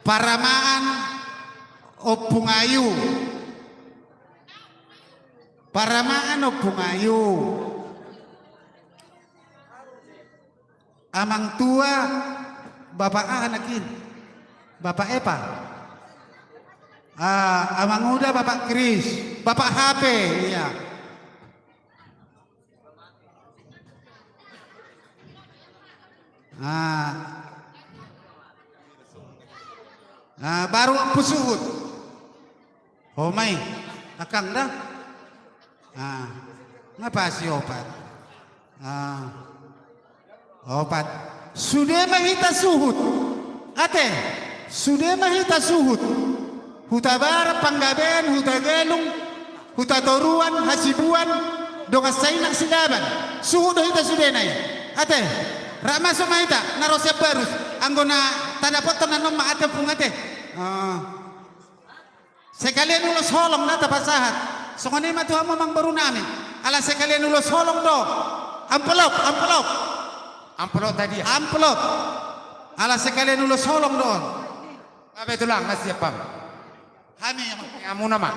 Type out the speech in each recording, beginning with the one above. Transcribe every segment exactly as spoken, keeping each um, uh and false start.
Paramaan Ompung Ayu. Paramaan Ompung Ayu. Amang tua, Bapak aha nangkin? Bapak Epa. Ah, amang uda, Bapak Kris. Bapak H P, iya. Ah. Ah, baru Ompung Suhut. Ho ma i, akang da. Ah, nga pasi opat. Ah, opat. Sude ma hita suhut. Ate, sude ma hita suhut. Hutabarat, Panggabean, Hutagalung, Hutatoruan, Hasibuan, dongan sainang Silaban. Suhut do hita sudena i. Ate, rap masuk ma hita, na ro sian Barus. Anggo na tadapothon annon ma ate, Ompung, ate. Ah. Sekalian ulos holong na tapasahat. Songon i ma tu hamu amangboru nami. Ala sekalian ulos holong do. Amplop, amplop. Amplop tadi ya? Amplop. Ala sekalian ulos holong do on. Babe tulang, nasiap pam. Hami, amang. Hamu nama.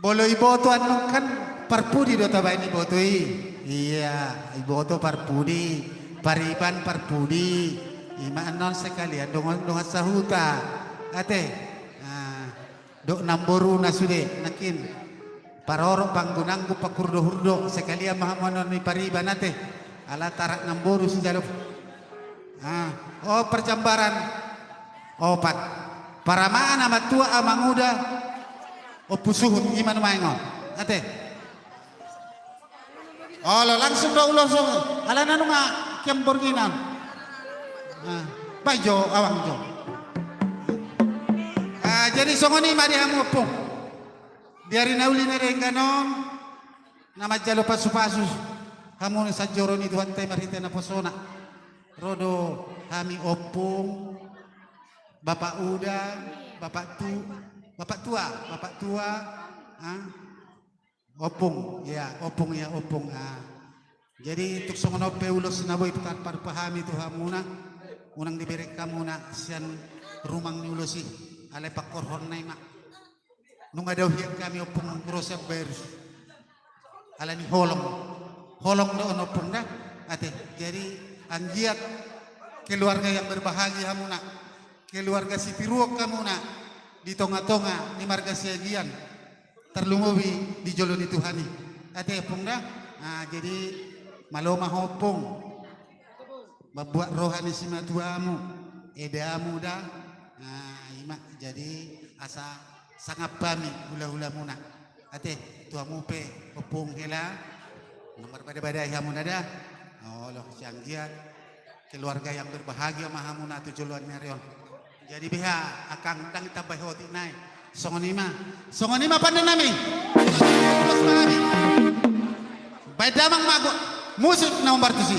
Molo iboto annon kan parpudi do tabaen iboto i. Iya, iboto parpudi, pariban parpudi. Ima annon sekalian dongan, dongan sahuta. Ate. Ah. Dok namboruna sude, nangkin. Parorot, panggunanggu, pangkurdo-hurdo, sekalian ma hamu annon ni pariban ate. Ala tarak namboru sijalo. Ah, o parjambaran. Opat. Paramaan, amang tua, amang uda. Ompung Suhut, ima nuaeng on. Ate. Olo, langsung do ulos, alana nunga kian borngin on. Ah, baen jo, awang jo. Ah, jadi songon i ma di hamu, Ompung. Di ari na uli na denggan on, na manjalo pasu-pasu hamu na sanjoro ni Tuhanta i marhite naposona. Ro do hami ompung, bapak uda, bapak tu, bapak tua, bapak tua, ah. Ompung, iya, ompung, iya, ompung. Ah. Jadi, tung songon on pe ulos na boi tarparupa hami tu hamuna, unang dibereng hamuna sian rumang ni ulos i, alai pangkorhonna i ma. Nunga dao hian hami ompung ro sian Barus. Ala ni holong. Holong do on ompung da. Ate, jadi anggiat keluarga yang berbahagia hamuna. Keluarga sitiruon hamuna di tonga-tonga ni marga Siagian. Tarlumobi di jolo ni Tuhan i. Ate, Ompung da. Ah, jadi malo ma ho, Ompung. Mambuat roha ni simatuamu, edamu da. Ah, ima, jadi asa sangap hami hula-hulamuna. Ate, tu hamu pe, Ompung, hela. Na marbada-badai hamuna da. Olo, sai anggiat keluarga yang berbahagia ma hamuna tu joloan ni ari on. Jadi beha, angkang, ndang ditambai otik nai. Songon i ma. Songon i ma pande nami. Baen damang ma go. Musik na hombar tusi.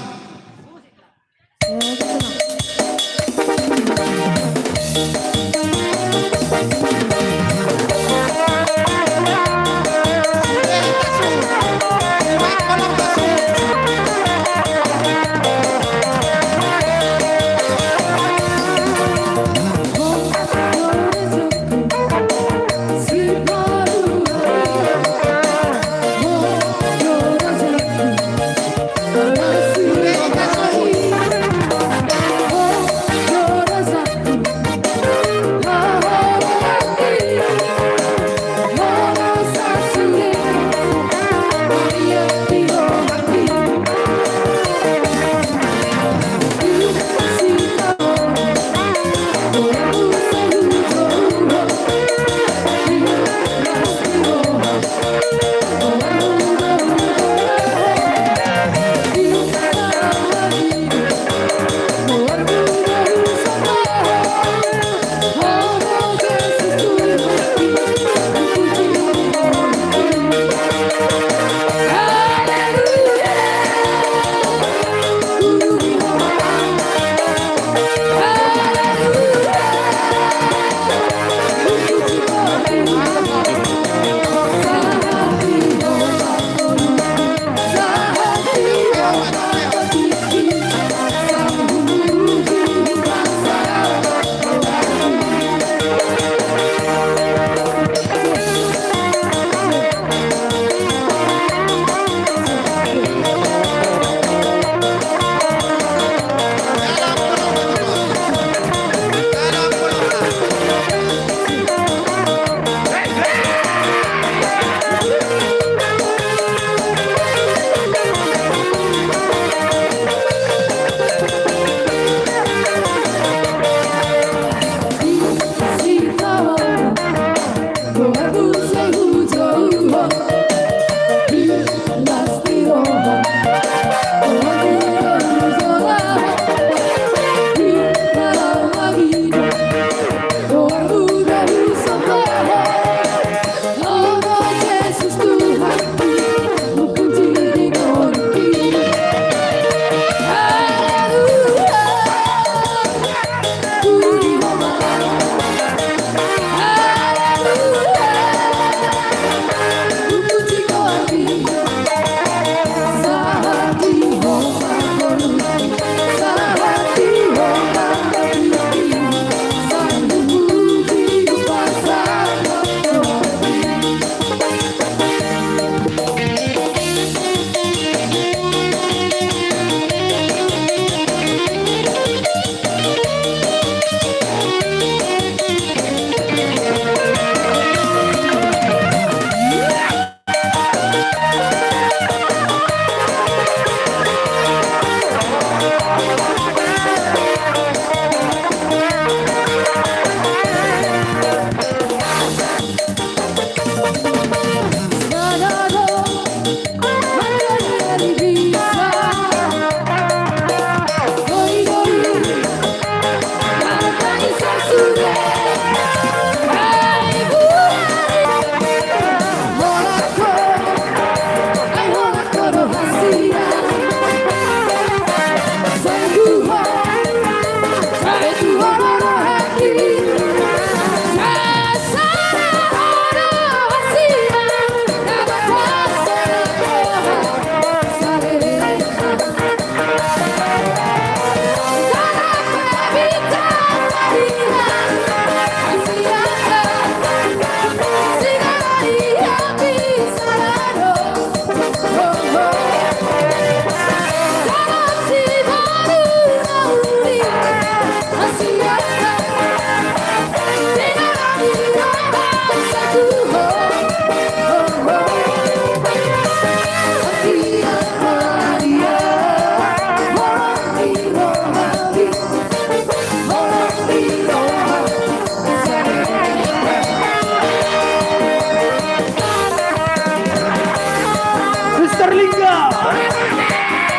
Mister Lingga.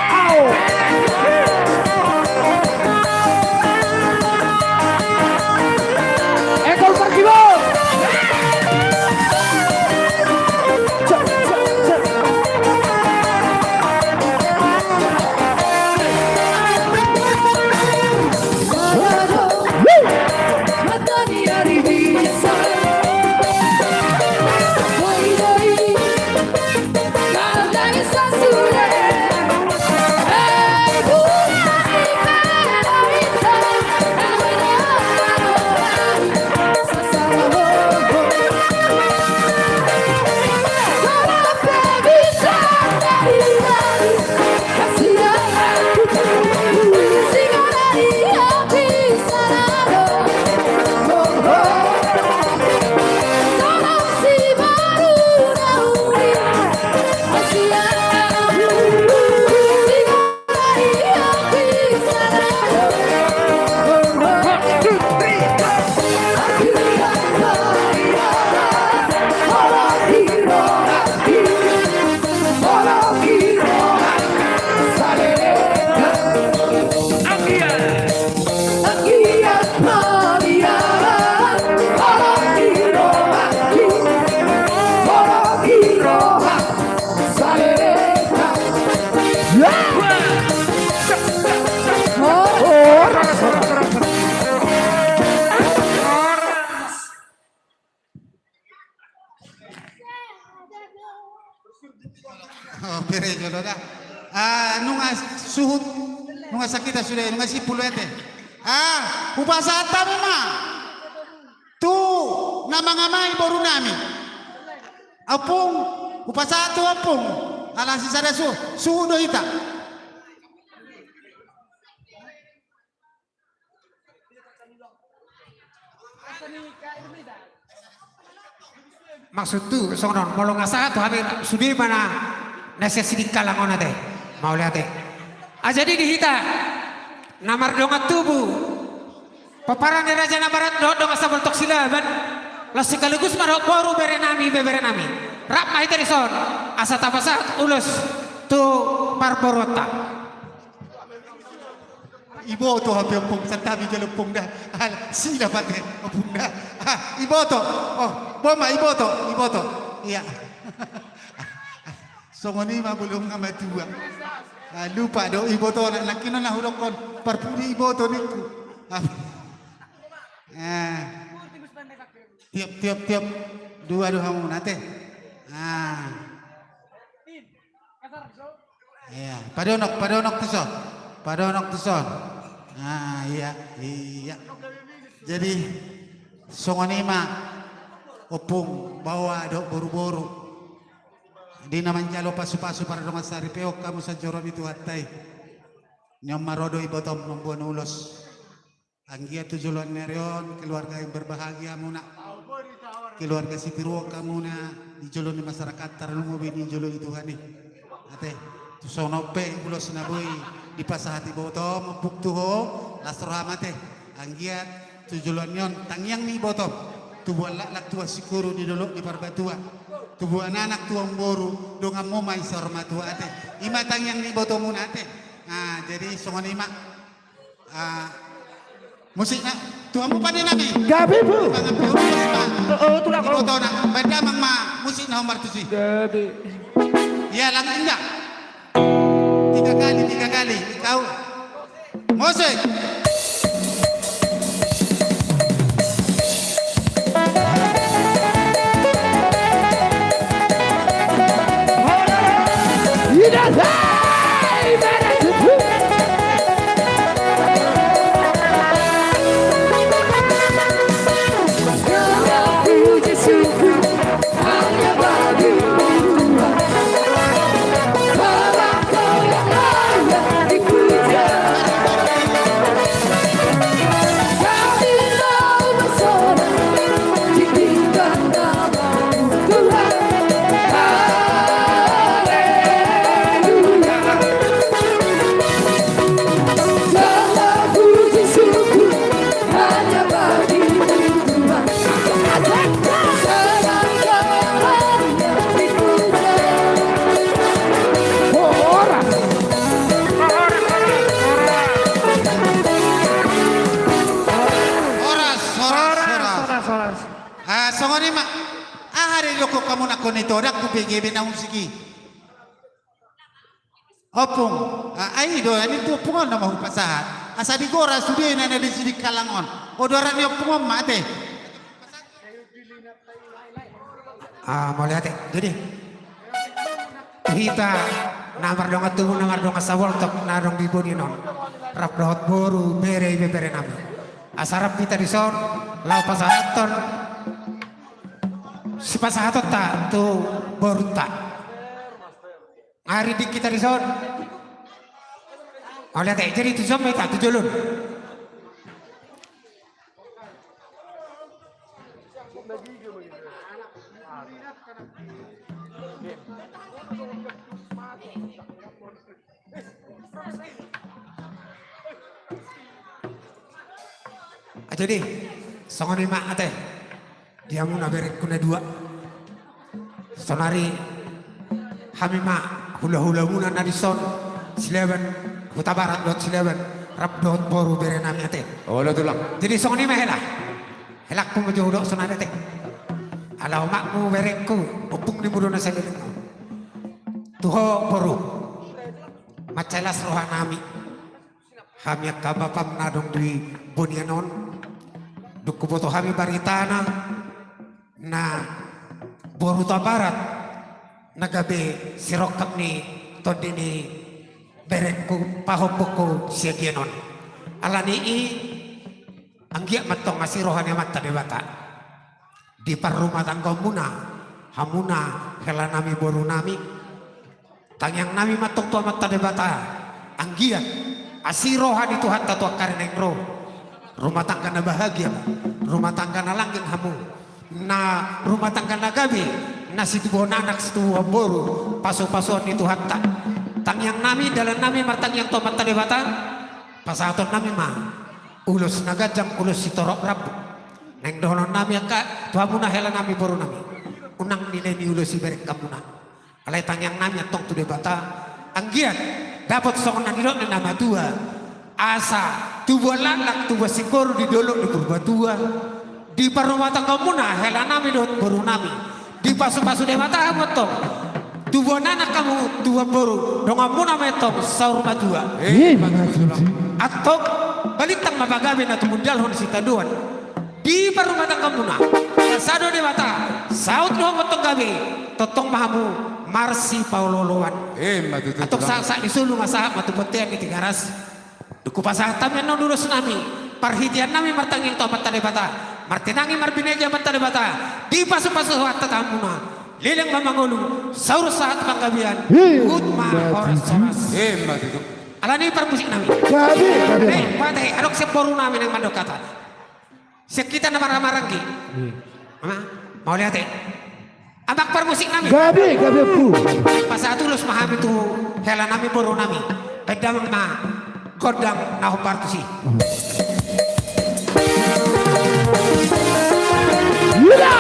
Au. Ekor Parkibot. Oh, bere jolo da. Ah, nunga suhut, nunga sakita sude, nunga simpul ate. Ah, hupasahat hami ma tu na mangamai boru nami. Ompung, hupasahat tu ompung. Ala sisada su, suhut do hita. Maksudhu songon on, molo nga sahat tu hami sude ma na, na sian sidingkalang on ate. Mauliate. Ah, jadi di hita na mardongan tubu, pomparan ni Raja Nabarat dohot dongan Sibolontok Silaban, laos sekaligus ma dohot boru, bere nami, ibebere nami. Rap ma hita dison asa tapasahat ulos tu parboruonta. Iboto hape ompung, santabi jolo ompung da. Ala, sila pate ompung da. Ah, iboto. Oh, boma, iboto, iboto. Iya. Songon i ma molo nga matua. Ah, lupa do ibotona, nangkin on na hudokkon parpudi iboto ningku. Ah. Ah. Tiop, tiop, tiop. Dua do hamuna ate. Ah. Iya, padonok, padonok tuson. Padonok tuson. Ah, iya, iya. Jadi songon i ma ompung, baoa dohot boruboru. Di na manjalo pasupasu pardongan saripeon, hamu sanjolo ni Tuhanta i. Nion ma ro do ibotom mamboan ulos. Anggiat tu joloan ni ari on keluarga yang berbahagia hamuna. Keluarga sitiruon hamuna di jolo ni masyarakat, tarlumobi di jolo ni Tuhan i. Ate, tu songon on pe ulos na boi dipasahat ibotom, ompung, tu ho, las roham ate. Anggiat tu joloan ni on tangiang ni ibotom, tubuan laklak tubuan singkoru di dolok ni Parbatua, tubuan anak tubuan boru, donganmu ma i saur matua ate. I ma tangiang ni ibotomuna ate. Nah, jadi songon i ma. Ah, musik na, tu hamu pande nami. Gabe, Bu. Pangan pe ulos ma. Oh, oh, tulang, oh. Ibotona, baen damang ma musik na hombar tusi. Gabe. Iya, langsung inda. Tiga kali, tiga kali. Kau. Musik. Ah, songon i ma. Aha do didokkon hamu nangkon i tu odangku P G B na musik i? Ompung. Ah, ai do, ai tu ompung on nama hupasahat. Asa digora sude na na di sidi kalang on. Odoran ni ompung on ma ate. Ah, mauliate. Jadi, hita na mardongan tubu, na mardongan saboltok na adong di bonian on, rap dohot boru, bere, ibebere nami. Asa rap hita dison laho pasahathon sipasahatonta tu borunta. Nga rindik hita dison. Mauliate, jadi tu son ma hita, tu jolo on. Ah, jadi, songon i ma ate. Di hamuna berengku na dua. Saonari hami ma hulahulamuna na dison, Silaban, Hutabarat dohot Silaban, rap dohot boru bere nami ate. Olo tulang. Jadi songon i ma hela. Helangku ma jo hudok saonari ate. Ala omakmu berengku, ompung nimu do na saleleng on. Tu ho boru. Mansai las roha nami. Hami angka bapam na adong di bonian on, dung huboto hami baritana na boru Hutabarat na gabe sirongkap ni tondi ni berengku, pahompungku siagian on. Alani i anggiat ma antong asi roha ni Amanta Debata di parrumatanggaonmuna, hamuna hela nami boru nami. Tangiang nami ma antong tu Amanta Debata, anggiat asi roha ni Tuhanta tu angka ari naeng ro. Rumah tangga na bahagia, rumah tangga na langgeng hamu. Na rumah tangga na gabe, na situbuhon anak, situbuhon boru, pasupasuon ni Tuhanta. Tangiang nami, dalan nami martangiang tu Amanta Debata, pasahaton nami ma ulos na ganjang, ulos sitorop rambu. Naeng dohonon nami angka tu hamuna hela nami boru nami, unang nilei ni ulos i bereng hamuna. Alai tangiang nami antong tu Debata, anggiat dapot songon na nidok ni na matua, asa tubuan laklak, tubuan singkoru di dolok ni Purbatua, di parrumatanggaonmuna hela nami dohot boru nami, dipasupasu Debata hamu antong, tubuan anak hamu, tubuan boru, donganmuna ma antong saur matua. Eh, ima tutu. Antong balintang ma pagabe na tumundalhon sitadoan di parrumatanggaonmuna. Asa do Debata saut do hamu antong gabe, tongtong ma hamu marsipaolooloan. Eh, ima tutu. Antong sahat-sahat ni solu ma sahat ma tu bontean ni Tigaras. Dung hupasahat hami annon ulos nami, parhitean nami martangiang tu Amanta Debata, martinangi marbinege Amanta Debata, dipasupasu Tuhanta tu hamuna. Leleng ma mangolu, saur sahat panggabean. Ima tutu. Huhut ma horas-horas. Eh, ima tutu. Alani i parmusik nami. Gabe, gabe. Eh, pate, adong sian boru nami naeng mandok hata. Sian hita na marhahamaranggi. Iya. Ama, mauliate. Amang parmusik nami. Gabe, gabe, Ompung. Pasahat ulos ma hami tu hela nami boru nami. Baen damang ma gondang na hombar tusi. Iya.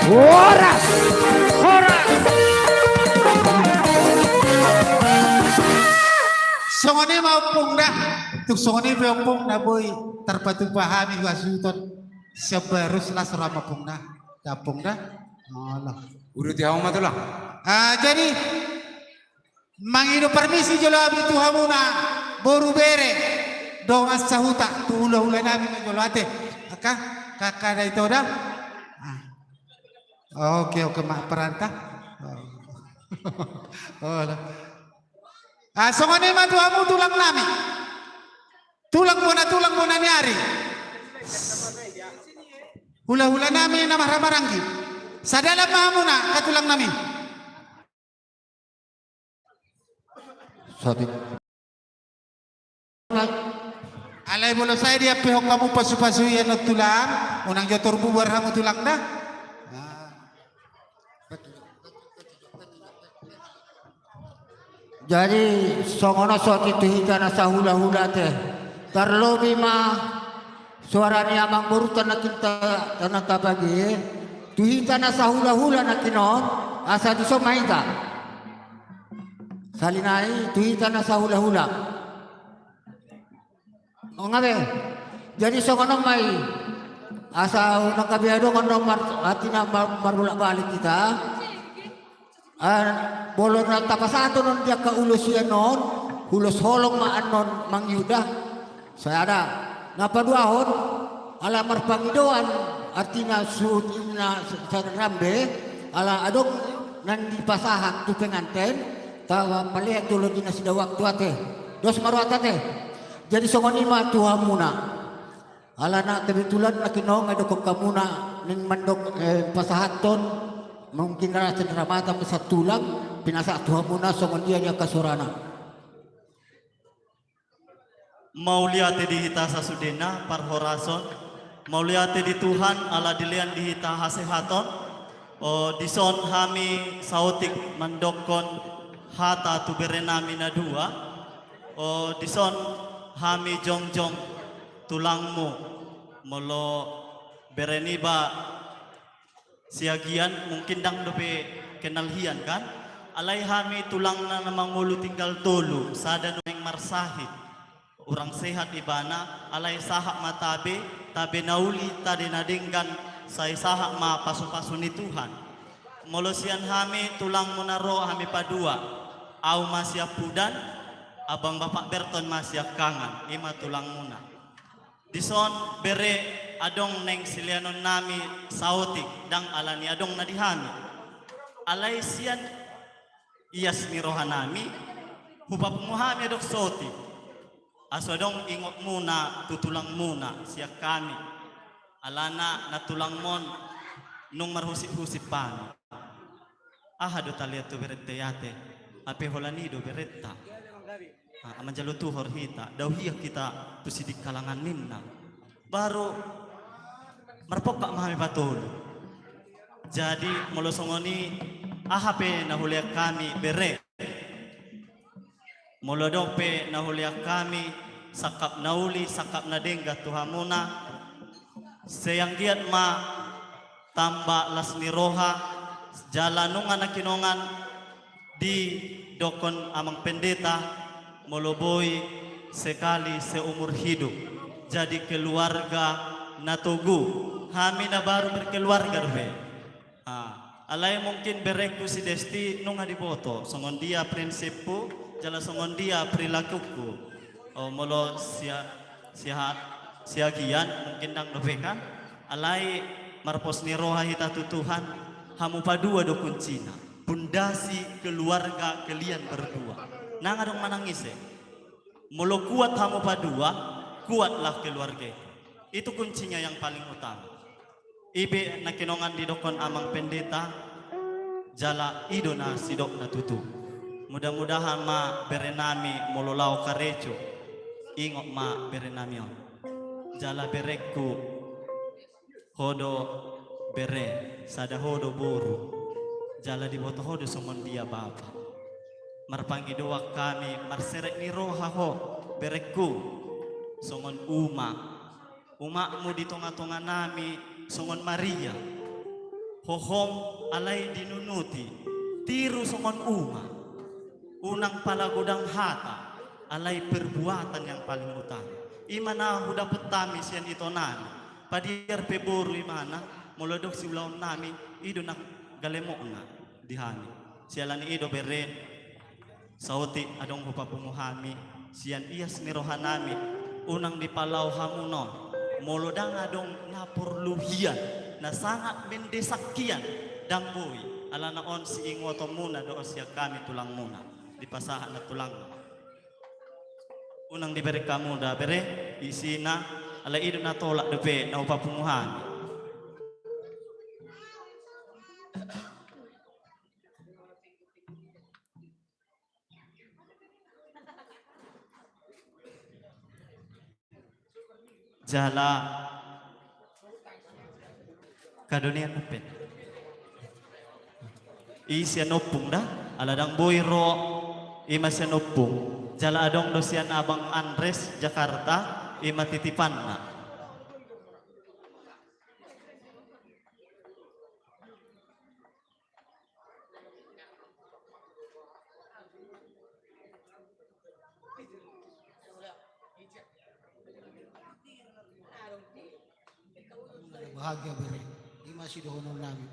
Horas! Horas! Songon i ma ompung da. Tung songon i pe ompung na boi tarpatupa hami hasuhuton. Siap barus las ro ma ompung da. Da ompung da. Olo. Uduti hamu ma tulang. Ah, jadi mangido parmisi jolo hami tu hamuna boru bere dongan sahuta tu hulahula nami ma jolo ate. Angka, angka da ito da. Ah. Oke, oke, ma paranta. Oh. Olo. Ah, songon i ma tu hamu tulang nami. Tulang bona, tulang bona ni ari. Hulahula nami na marhaha maranggi. Sadalan ma hamuna angka tulang nami. Satu. Alai molo sai diampehon hamu pasupasu i annon tulang, unang jo tor bubar hamu tulang da. Nah. Jadi songon on sotik tu hita na sahulahula ate. Tarlobi ma suara ni amangborunta nangkin ta-, tanang tabagi, tu hita na sahulahula nangkin on, asa dison ma hita. Sahali nai tu hita na sahulahula. Nunga be. Jadi songon on ma i. Asa unang gabe adong annon mar-, artina mar-, marbolak balik hita. Ah, molo na tapasahat on di angka ulos i annon, ulos holong ma annon mangihut da. Sada. Na paduahon, ala marpangidoan, artina suhut inna sa-, sada rambe, ala adong naeng dipasahat tu penganten, tapalean jolo di nasida waktu ate. Dos ma rohanta ate. Jadi songon i ma tu hamuna. Alana kebetulan nangkin on nga didokkon hamuna naeng mandok, eh, pasahathon, mungkin rasa ni ramata pesan tulang, pinasahat tu hamuna songon dia ni angka sorana. Mauliate di hita sasudena parhorason. Mauliate di Tuhan ala dilean di hita hasehaton. O, dison hami saotik mandokkon hata tu berenami na dua. O, dison hami jongjong tulangmu, molo bere niba Siagian, mungkin ndang dope kenal hian kan? Alai hami tulangna na mangolu tinggal tolu, sada nuaeng marsahit. Urang sehat ibana, alai sahat ma tabe, tabe na uli, tabe na denggan, sai sahat ma pasupasu ni Tuhan. Molo sian hami tulangmu na ro hami padua, au ma sian Pudan, abang Bapak Berton ma sian Kangan, ima tulangmuna. Dison bere adong naeng sileanonnami saotik, ndang alani adong na di hami. Alai sian ias ni rohanami, hupapungu hami adong saotik. Aso adong ingotmuna tu tulangmuna sian hami. Alana na tulangmon nunga marhusip-husip hami. Aha do talean tu berenta i ate? Hape holan i do berenta. Ah, manjalo tuhor hita, dao hian hita tu sidikalangan ninna. Baru marpongkak ma hami patolu. Jadi molo songon i, aha pe na hulean hami bere. Molo adong pe na hulean hami, sangkap na uli, sangkap na denggan tu hamuna, sai anggiat ma tamba las ni roha, jala nunga nangkiningan didokkon Amang Pendeta, molo boi sekali seumur hidup, jadi keluarga na togu, hami na baru berkeluarga dope. Ah, alai mungkin berengku si Desti nunga diboto songon dia prinsipku jala songon dia perilakuku. O, molo sia-, siahat, siagian mungkin ndang dope kan. Alai marpos ni roha hita tu Tuhan, hamu padua do kuncina. Pondasi keluarga kalian berdua. Ndang adong manang ise. Molo kuat hamu padua, kuatlah keluarga itu. Itu kuncinya yang paling utama. I pe nangkiningan didokkon Amang Pendeta, jala i do na sidokna tutu. Mudah-mudahan ma berenami molo laho karejo, ingot ma berenami on. Jala berengku, ho do bere, sada ho do boru, jala diboto ho do songon dia bapa. Marpangidoan hami, marserep ni roha ho, berengku, songon uma. Umakmu di tonga-tonganami songon Maria. Hohom alai dinunuti, tiru songon uma. Unang pala godang hata, alai perbuatan yang paling utama. I ma na hudapot hami sian itonami. Padiar pe boru imana, molo adong siulaonnami, i do na galemokna di hami. Siala ni i do bere, saotik adong hupapungu hami, sian ias ni rohanami, unang dipalao hamu non, molo ndang adong na porlu hian, na sangat mendesak hian, ndang boi, alana on siingotonmuna do on sian hami tulangmuna, dipasahat na tulangna. Unang dibereng hamu da bere, isina, alai i do na tolap dope, na hupapungu hami. Jala. Kadonian pe. I sian ompung da, ala ndang boi ro, i ma sian ompung. Jala adong do sian abang Andres, Jakarta, i ma titipanna. Bahagia bere, i ma sidohononnami.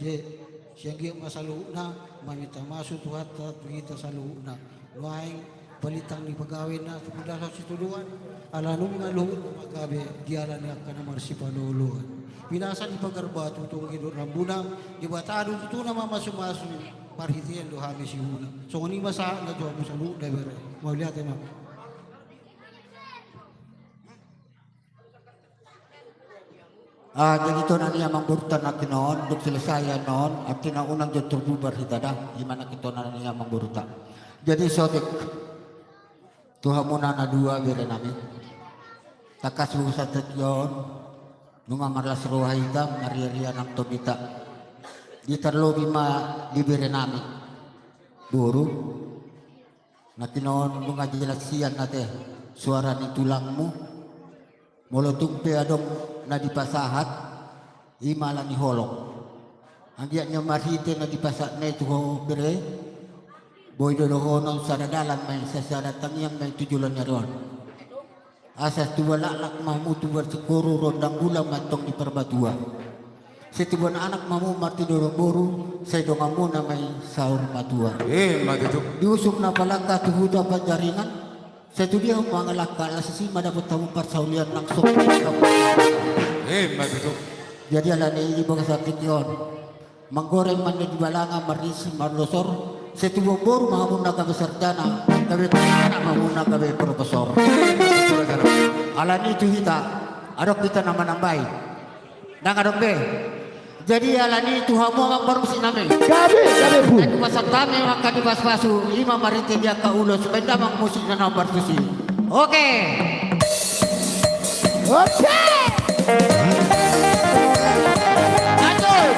Jadi, sian dia ma saluhutna, maminta maaf tu Tuhanta, tu hita saluhutna. Nuaeng, balintang ni pagawena, sudah sasituduan, ala nunga luhut ma gabe, dialan ni angka na marsipaloloan. Pinasa ni pagar batu, tonggi dohot rambunan, Debata do tutu na mamasumasu, marhitean do hami sihuna. Songon i ma sahatna tu hamu saluhutna bere. Mauliate ma. Ah, jadi tu na nian amangborunta nangkin on, dung selesai on, artina unang jotjot bubar hita da, i ma nangkin tu na nian amangborunta. Jadi saotik tu hamuna na dua berenami. Tangkas busa tingki on, nunga marlas roha hita, marriaria nang tondinta. Di tarlobi ma di berenami. Boru. Nangkin on nunga jelas hian ate suara ni tulangmu. Molo tung pe adong na dipasahat, i ma ala ni holong. Anggiat na marhite na dipasahatna i tu ho bere, boi do dohonon sada dalan ma i, sasada tangiang ma i tu joloan ni ari on. Asa tubuan laklak ma hamu, tubuan singkoru, rondang bulan ma antong di Parbatuan. Sai tubuan anak ma hamu, martinodohon boru, sai donganmuna ma i saur matua. Emma tutu. Diusung na palangka tu huta Panjaringan, sai tu dia hamu mangalangka, laos disi ma dapot hamu parsaulian langsung. Emma tutu. Jadi ala ni i di bagasan tingki on, manggoreng ma nian di balanga, marisi marlosor, sai tubuan boru ma hamuna gabe sarjana, gabe anak ma hamuna gabe profesor. Ala ni i tu hita, adong hita na manambai. Ndang adong be. Jadi ala ni i tu hamu amang parmusiknami. Gabe, gabe, Bu. Nunga pasahat hami angka ni pasupasu, i ma marhite di angka ulos, baen damang musik na naung partusi. Oke. Oke. Lanjut.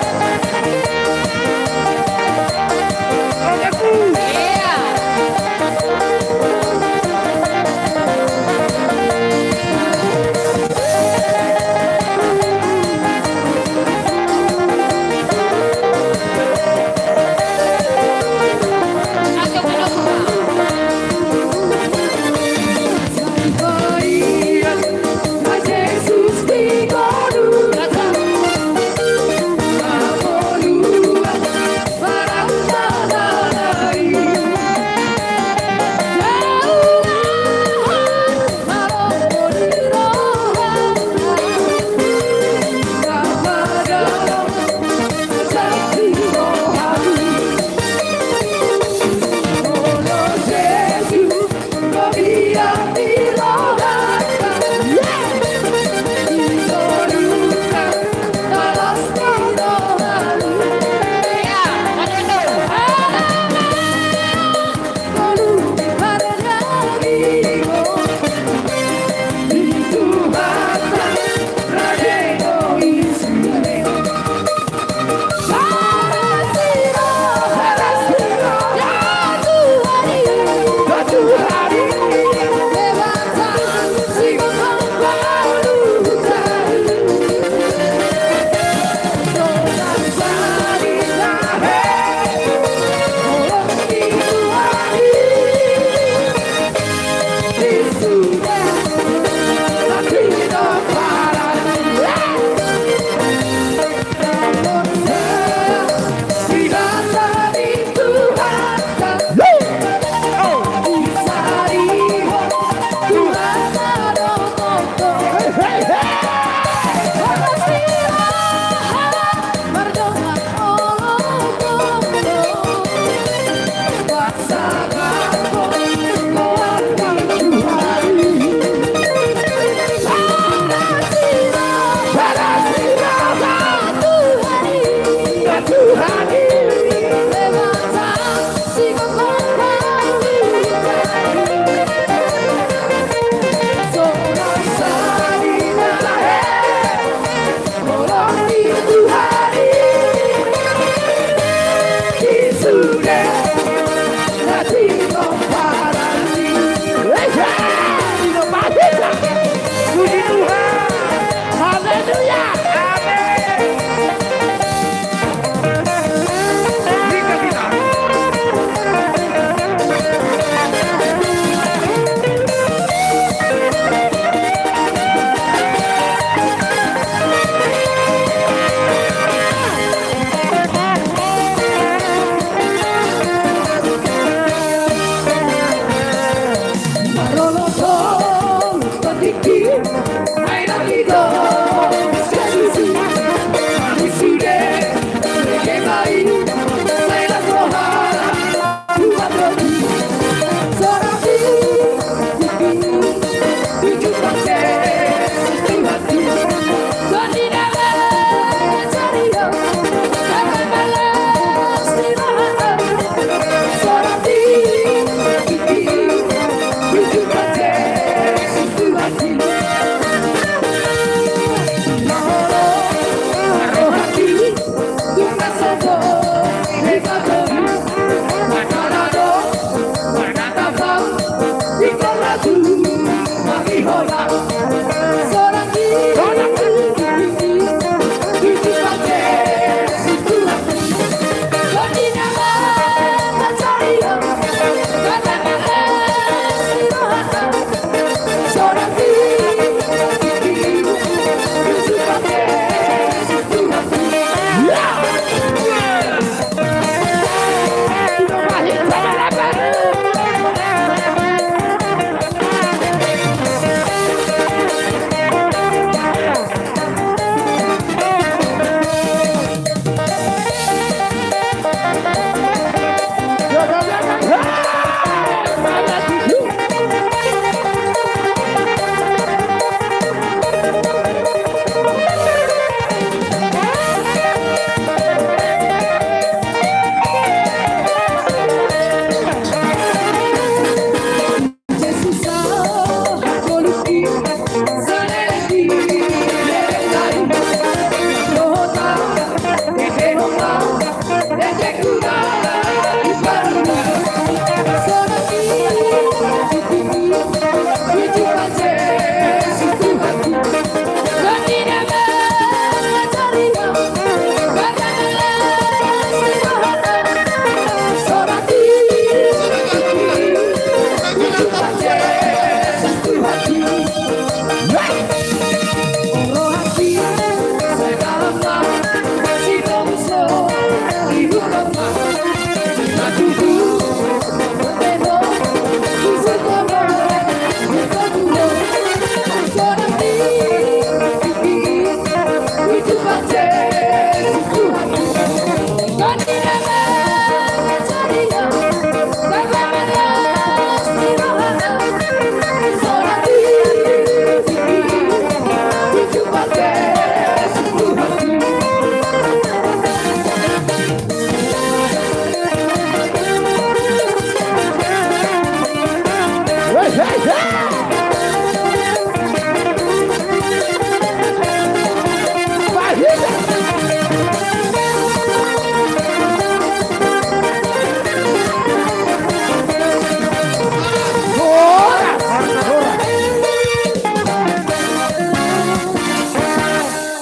Oke, Bu. Iya.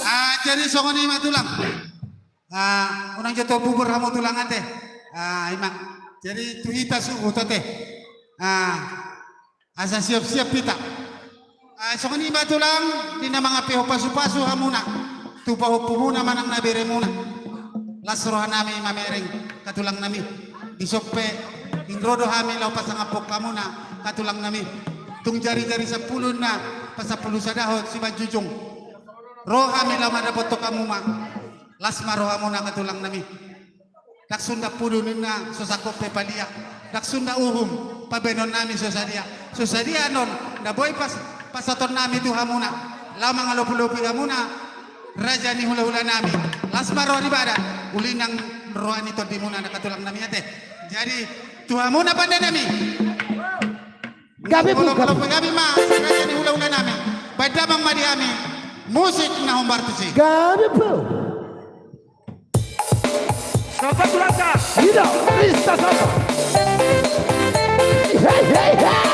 Ah, jadi songon i ma tulang. Ah, unang jotong bubur hamu tulang ate. Ah, ima. Jadi tu hita suhut ate. Ah, asa siap-siap hita. Ah, songon i ma tulang, di na mangape ho pasu-pasu hamuna. Tu pahompumuna manang na beremuna. Las rohanami mamereng katulang nami. Di son pe, ingkon ro do hami laho pasangaphon hamuna katulang nami. Tung jari-jari sampulu na, pasampulu sadahon simanjujung. Ro hami laho mandapothon hamu ma. Las ma rohamuna katulang nami. Ndang sunda pudu ninna so sangkop pe palia. Ndang sunda uhum pabaenon nami so sadia. So sadia annon na boi pas, pasahaton nami tu hamuna. Laho mangalopi-lopi hamuna raja ni hula-hula nami. Las ma roha ni badan. Uli nang roha ni tondimuna na katulang nami ate. Jadi tu hamuna pande nami. Gabe bu, gabe. Molo, molo gabe ma, raja ni hula-hula nami. Baen damang ma di hami. Musik na hombar tusi. Gabe bu. Sapa tu raka? Ida, Rista sapa? Hei, hei, hei.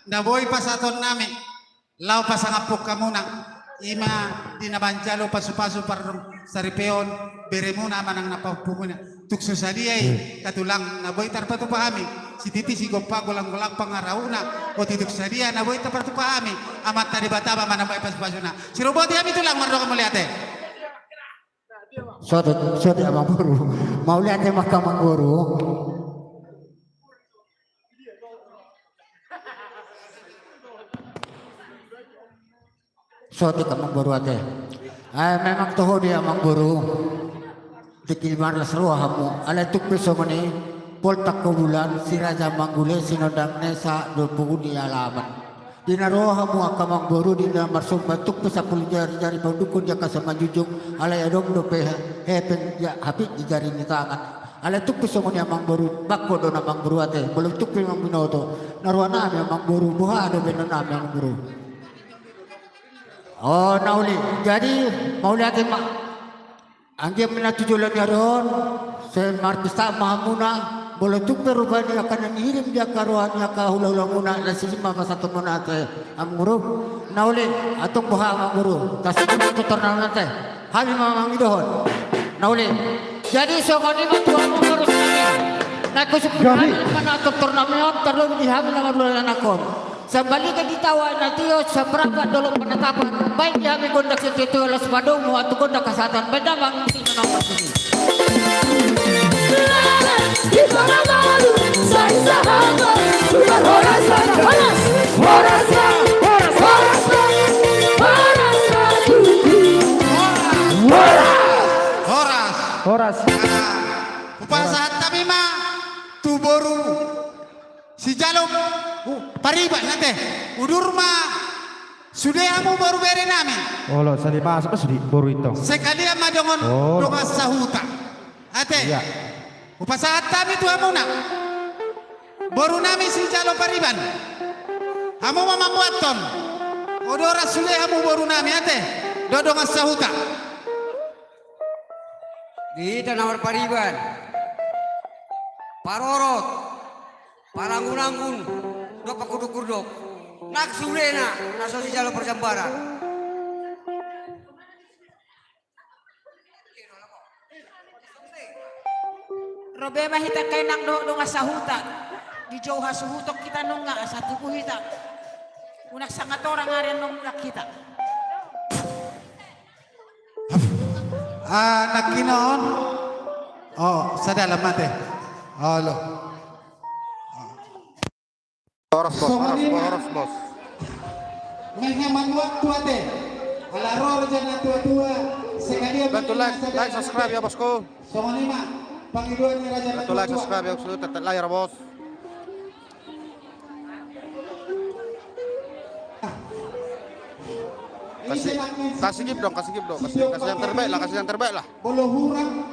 na boi pasahatonnami laho pasangaphon hamuna, i ma di na manjalo pasupasu parsaripeon beremuna manang na pahompumuna. Tung so sadia i, hmm, hatulang, na boi tarpatupa hami, sititi sigompa, golanggolang pangarahutna, otik tung sadia na boi tarpatupa hami, Amanta Debata ma na boi pasupasuna. Siroboti hami tulang, mardongan mauliate. Sotik, sotik amangboru. Mauliate ma amangboru. Sotik amangboru ate. Ai memang toho do i amangboru. Tingki marlas roha hamu. Alai tung pe songon i, poltak ho bulan, si raja manggule, sinondang nesa, do pogu di alaman. Di na ro hamu angka amangboru, di na marsomba tung pe sampulu jari, jari paundukhon di angka simanjujung, alai adong dope hepeng di hapit di jari ni tangan. Alai tung pe songon i amangboru, bangko do na amangboru ate, molo tung pe memang binoto, na rohanami amangboru, boha do baenonnami amangboru. O, na uli, jadi mauliate ma. Anggiat ma na tu joloan ni ari on, sai marpesta ma hamuna, molo tung pe rupani angka na nihirim di angka roha ni angka hulahulamuna, na sisi ma pasahatonmuna ate amangboru. Na uli, antong boha amangboru, tasigip tortornami ate. Hami ma mangidohon. Na uli. Jadi songon i ma tu hamu boru nami. Na huhut hami ma na tortornami on, tarlobi di hami na marulahi anakhon. Sambaliga di tawa na tio, samprappat dolok panatapan, baen di hami gondang sitio-tio, laos padomu ma tu gondang hasahatan, baen damang di na nomor tujuh. Horas, horas, horas, horas, horas, horas, horas. Horas. Horas. Nah, hupasahat hami ma tu boru sijalo, uh, pariban ate. Udur ma sude hamu boru berenami. Olo, sali masuk ma sude boru i tong. Sekalian ma dongan, olo, dongan sahuta. Ate. Iya. Hupasahat hami tu hamuna. Borunami sijalo pariban. Hamu ma mambuathon. Udur ma sude hamu borunami ate. Dohot dongan sahuta. Di hita na marpariban, parorot, parangun-angun, dohot pangurdok-urdok, nang sudena na so sijalo parjambaran. Ro be ma hita angka inang dohot dongan sahuta. Dijou hasuhuton hita nunga, asa tubu hita. Unang sanga torang ari annon mulak hita. Ah, nangkinon. Oh, sada lam ate. Olo. Horas, bos, horas, bos, horas, bos. Menghemat waktu ate. Ala ro raja na tua-tua, sekalian. Bantu like, like, subscribe ya, bosku. Songon i ma pangidoan ni raja na tua-tua. Bantu like, subscribe ya, bosku. Tetek layar, bos. Kasih, kasih gift dong, kasih gift dong, kasih, kasih yang terbaik lah, kasih yang terbaik lah. Bolo hurang.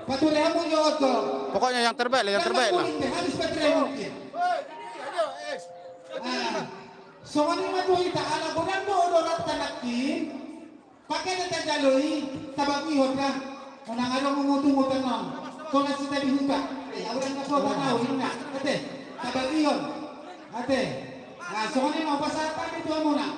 Pature hamu jo oto. Pokoknya yang terbaik lah, yang terbaik lah. Habis pature hamu. Nah, songon i ma tu hita, ala godang do odoran tanakki. Pake da tajalo i, tabagihon da. Unang adong ungut-ungutan on. Tona sita di huta. Eh, aurang na kota nau inna. Ate, tabagihon. Ate. Nah, songon i ma hupasahat hami tu hamuna.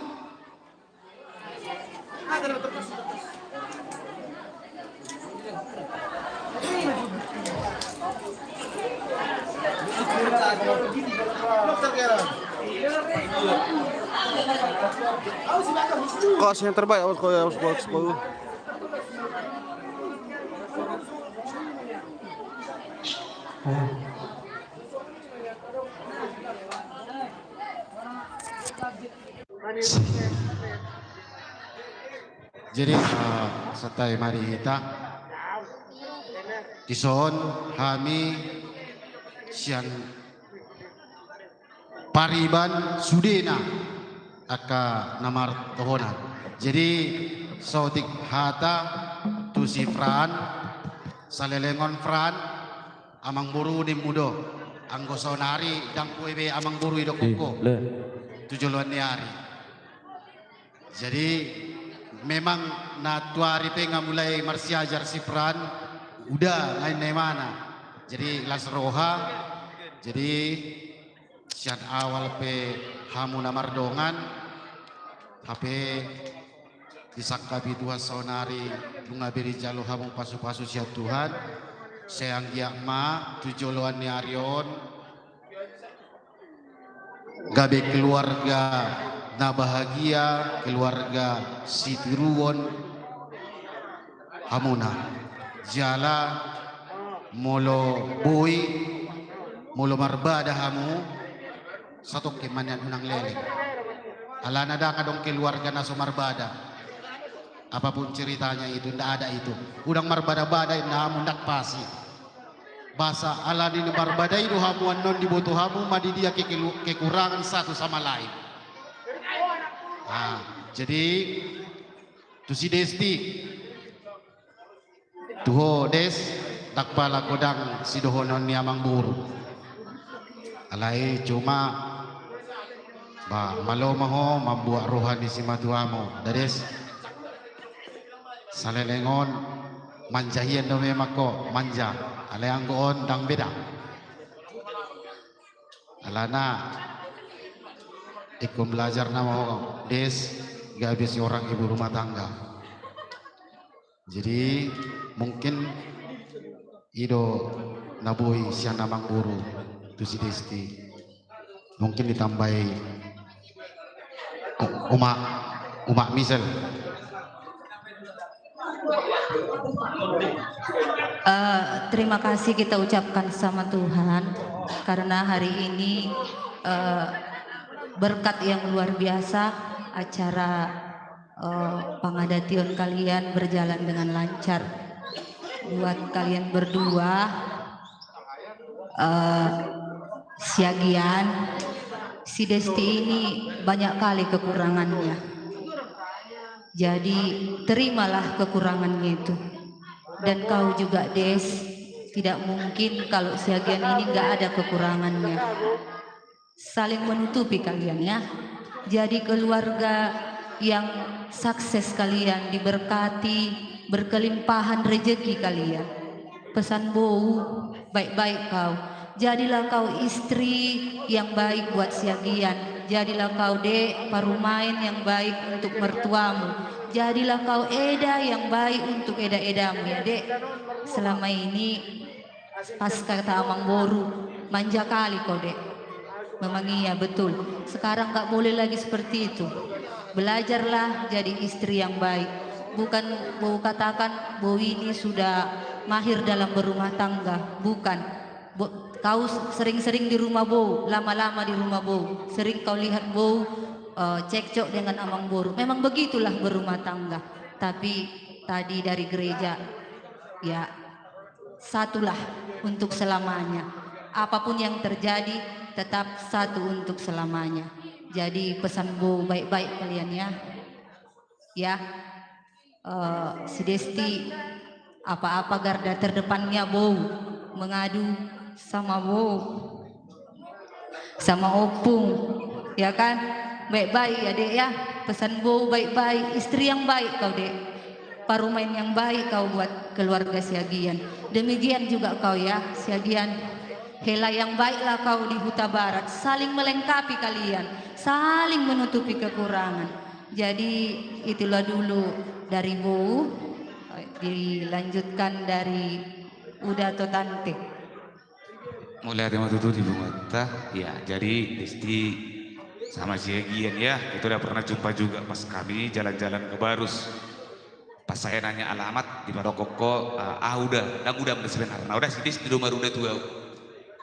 Kasih yang terbaik, awas kau, awas kau, awas kau. Jadi, eh, santabi ma di hita. Dison hami sian pariban sudena angka na martohonan. Jadi, saotik hata tu si Fran, salelengon Fran, amangboru nimmu do, anggo saonari ndang boi be amangboru idokkon ho tu joloan ni ari. Jadi memang na tuari pe nga mulai marsiajar si Pran, uda ngai na imana. Jadi las roha. Jadi sian awal pe hamu na mardongan, hape disangkapi Tuhan saonari nunga be dijalo hamu pasupasu sian Tuhan. Sai anggiat ma tu joloan ni ari on gabe keluarga na bahagia, keluarga sitiruon hamuna. Jala molo boi, molo marbada hamu, satongkin ma nian, unang leleng. Alana ndang adong keluarga na so marbada. Apapun ceritanya itu, ndak ada itu. Unang marbada-bada inna hamu, ndak pas i. Boasa ala ni na marbada i do hamu annon diboto hamu ma di dia kekelu-, kekurangan satu sama lain. Ah, jadi tu si Desti. Tu ho Des, ndang pala godang sidohonon ni amang boru. Alai cuma ba malo ma ho mambuat roha ni simatuamu, da Des. Saleleng on manja hian do memang ho, manja. Alai anggo on ndang beda. Alana ingkon belajar nama ho Des, gabe seorang ibu rumah tangga. Jadi mungkin i do na boi sian amang boru tu si Desti. Mungkin ditambai u-, umak, umak Misel. Eh, terima kasih kita ucapkan sama Tuhan karena hari ini, eh, berkat yang luar biasa, acara eh, pangadation kalian berjalan dengan lancar. Buat kalian berdua, eh, Siagian, si Desti ini banyak kali kekurangannya. Jadi terimalah kekurangannya itu. Dan kau juga Des, tidak mungkin kalau Siagian ini nggak ada kekurangannya. Saling menutupi kalian ya. Jadi keluarga yang sukses kalian, diberkati, berkelimpahan rezeki kalian. Pesan bou, baik-baik kau. Jadilah kau istri yang baik buat Siagian. Jadilah kau dek parumaen yang baik untuk mertuamu. Jadilah kau eda yang baik untuk eda-edamu ya dek. Selama ini pas kata amang boru, manja kali kau dek. Memang iya betul. Sekarang nggak boleh lagi seperti itu. Belajarlah jadi istri yang baik. Bukan bou katakan bou ini sudah mahir dalam berumah tangga. Bukan. Bo-, kau sering-sering di rumah bou, lama-lama di rumah bou. Sering kau lihat bou, eh, cekcok dengan amang boru. Memang begitulah berumah tangga. Tapi tadi dari gereja, ya, satulah untuk selamanya. Apapun yang terjadi, tetap satu untuk selamanya. Jadi pesan bou baik-baik kalian ya. Ya. Eh, si Desti, apa-apa garda terdepannya bou, mengadu sama bou, sama opung, ya kan? Baik-baik ya dek ya. Pesan bou baik-baik, istri yang baik kau dek. Parumaen yang baik kau buat keluarga Siagian. Demikian juga kau ya Siagian. Hela yang baiklah kau di Hutabarat. Saling melengkapi kalian, saling menutupi kekurangan. Jadi itulah dulu dari bou. Dilanjutkan dari uda atau tante. Mauliate ma tutu di Amanta. Ya, jadi Desti sama Siagian ya, kita udah pernah jumpa juga pas kami jalan-jalan ke Barus. Pas saya nanya alamat, dipadokkon ho, ah, ah, uda, ndang uda sebenarna. Uda, si Desti do maruda tu au.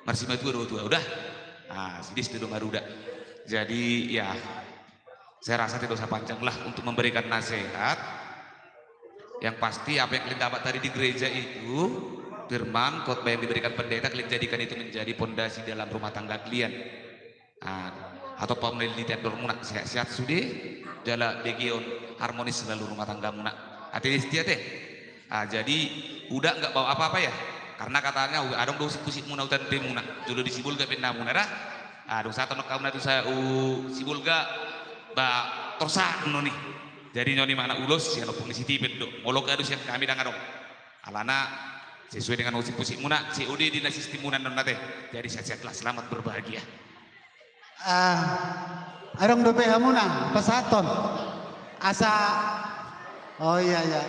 Marsimatua do tu au, uda. Ah, si Desti do maruda. Jadi ya, saya rasa tidak usah panjang lah untuk memberikan nasihat. Yang pasti apa yang kalian dapat tadi di gereja itu, firman, khotbah yang diberikan pendeta, kalian jadikan itu menjadi pondasi dalam rumah tangga kalian. Ah, atau pamulai di tendor muna sehat-sehat sude, jala begeon harmonis selalu rumah tangga muna. Ate Desti ate. Ah, jadi uda nggak bawa apa-apa ya. Karena katanya adong do usik-usik muna utan pe muna. Jolo di Sibolga pe na muna dah. Ah, dung saat anak kamu nanti saya u Sibolga, ba Torsa noni. Jadi noni ma na ulos sian ompung ni si Tipen do. Molo gabe sian hami ndang adong. Alana sesuai dengan gosip-gosipmuna, C O D di na sistemna on ate. Jadi sehat-sehatlah, selamat berbahagia. Ah, adong dope hamuna pasahathon. Asa, oh iya, iya.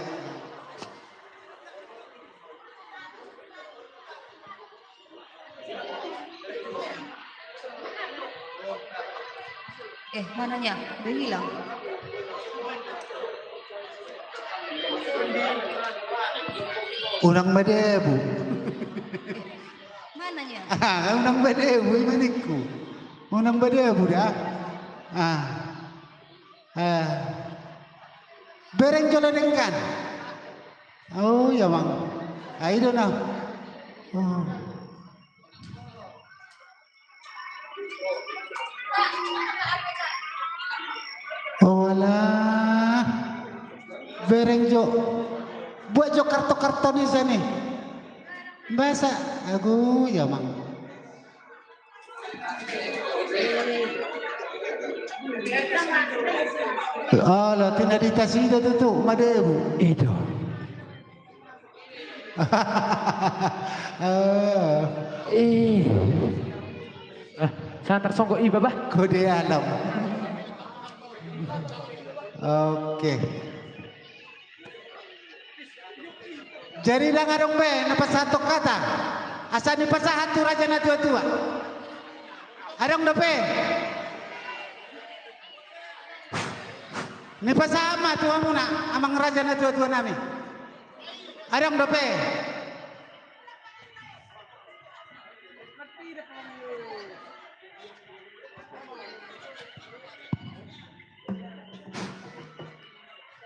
Eh, mananya? Udah hilang. Unang madabu. Eh, mananya? Unang madabu, ima ningku. Unang madabu da. Ah. Ah. Bereng jolo denggan. Oh, iya, Mang. Ah, i do na. Oh. Oh, alah. Bereng jo. Buat jo karto-karto ni sini. Basa, agu, iya, Mang. Alah, tina di tasi do tutu, madabu. I do. Eh. Eh, sa tarsonggot iba, bah. Kode alam. Oke. Jadi ndang adong be na pasahathon hata. Asa dipasahat tu raja na tua-tua. Adong dope. Nipasahat ma tu hamuna, amang raja na tua-tua nami. Adong dope.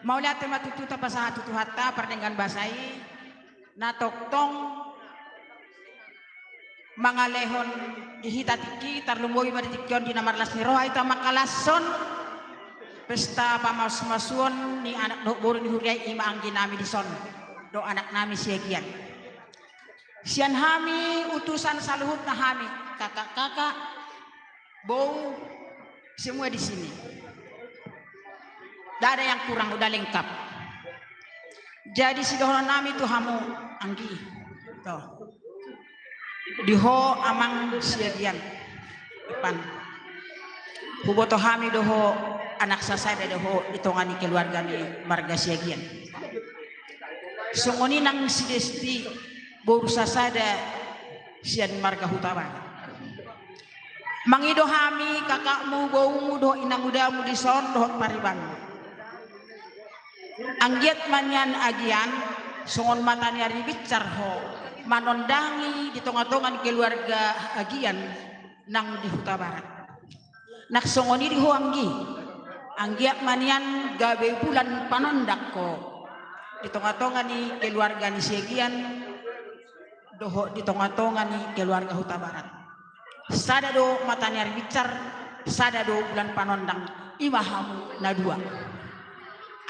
Mauliate ma tutu tapasahat tu Tuhanta pardenggan basa i, na tongtong mangalehon di hita tingki, tarlumobi ma di tingki on di na marlas ni roha hita mangkalashon pesta pamasumasuon ni anak dohot boru ni huria i, ima anggi nami dison dohot anak nami Siagian. Sian hami utusan saluhutna hami, kakak-kakak, bou, semua di sini. Nggak ada yang kurang, udah lengkap. Jadi sidohonon nami tu hamu, anggi. Tuh. Di ho amang Siagian. Depan. Huboto hami do ho anak sasada do ho di tonga ni keluarga ni marga Siagian. Songon i nang si Desti, boru sasada sian marga Hutabarat. Mangido hami kakakmu, boumu dohot inangudamu dison dohot paribanmu. Anggiat ma nian Agian, songon mata ni ari binsar ho manondangi di tonga-tonga ni keluarga Agian nang di Hutabarat. Nang songon i di ho anggi, anggiat ma nian gabe bulan panondang ho di tonga-tonga ni keluarga ni Siagian dohot di tonga-tonga ni keluarga Hutabarat. Sada do mata ni ari binsar, sada do bulan panondang, ima hamu na dua.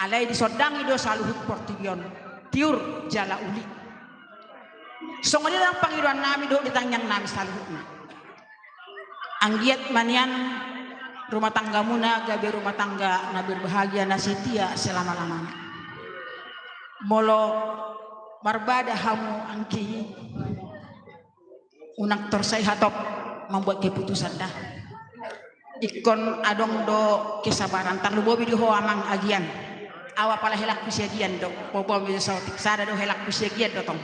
Alai disondangi do saluhut portibi on, tiur jala uli. Songon i nang pangidoan nami dohot di tangiang nami saluhutna. Anggiat ma nian rumah tanggamuna gabe rumah tangga na berbahagia, na setia selama-lamanya. Molo marbada hamu anggi, unang torsa i hatop mambuat keputusan da. Ingkon adong do kesabaran, tarlumobi di ho amang Agian. Au apala helakku Siagian do, pompom i saotik, sada do helakku Siagian do tong.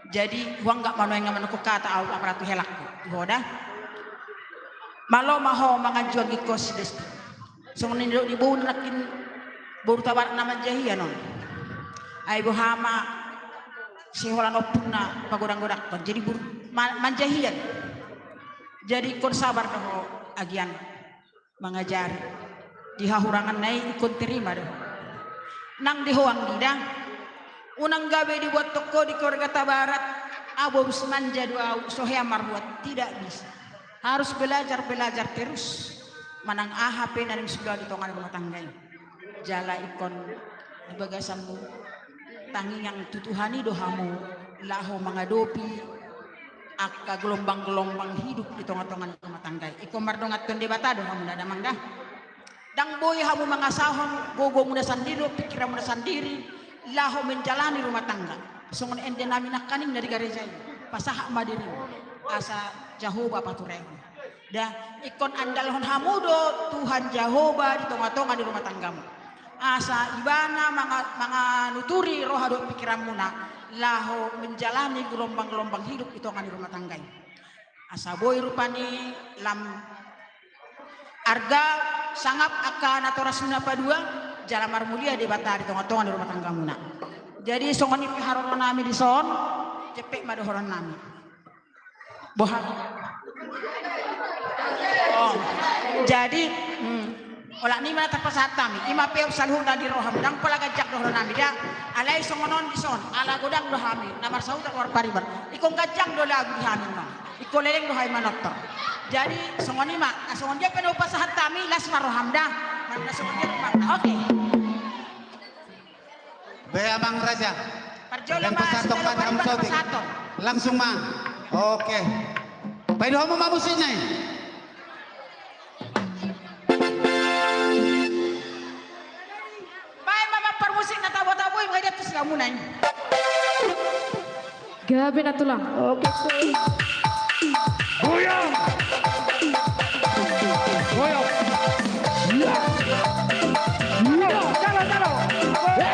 Jadi huanggap ma nuaeng manungkun hata au apala tu helakku, tu ho da. Malo ma ho manganju anggi ho si Desti. Songon i do di bouna nangkin boru Hutabarat na manjahian on. Ai boha ma siholan ompungna pagodang-godangkon. Jadi boru ma-, manjahian. Jadi ingkon sabar do ho Agian mangajari. Di hahuranganna i ingkon terima do. Nang di ho anggi da. Unang gabe dibuat tong ho di keluarga Hutabarat, au boru simanja do au, so hea marbuat, tidak bisa. Harus belajar, belajar terus. Manang aha pe na naeng sula di tonga ni rumah tangga i. Jala ingkon di bagasanmu tangiang tu Tuhan i do hamu laho mangadopi angka gelombang-gelombang hidup di tonga-tonga ni rumah tangga i. Ingkon mardongan tu Debata do hamu da amang da. Ndang boi hamu mangasahon gogomuna sandiri dohot pikiranmuna sandiri laho menjalani rumah tangga. Songon ende nami nangkaning na di gareja i, pasahat ma dirimu asa Jahowa paturehon. Da, ingkon andalhon hamu do Tuhan Jahowa di tonga-tonga ni rumah tanggamu, asa Ibana manga-, manganuturi roha dohot pikiranmuna laho menjalani gelombang-gelombang hidup di tonga ni rumah tangga i. Asa boi rupani lam arga sangap angka natorasmuna padua, jala marmulia Debata di tonga-tonga ni rumah tanggamuna. Jadi songon i pe haroro nami dison, jempek ma dohonon nami. Boha. Oh. Jadi, hmm. Olat ni ma na tarpasahat hami, i ma pe saluhutna di roham, ndang pola ganjang dohonon nami da. Alai songon on dison, ala godang do hami na marsahuta marpariban, ingkon ganjang do lagu di hami ma, ingkon leleng do hami manortor. Jadi songon i ma, na songon dia pe na hupasahat hami, las ma roham da. Mana na songon dia pe ma. Oke. Be amang raja. Parjolo ma, pasahaton ma, pasahaton. Langsung ma. Oke. Paida hamu ma musikna i. Baen ma, ma parmusik na tabo-tabo i, ma i da tu silamuna i. Gabe na tulang. Oke. Goyang. Goyang. Iya. Iya. Jalo, jalo. Oke.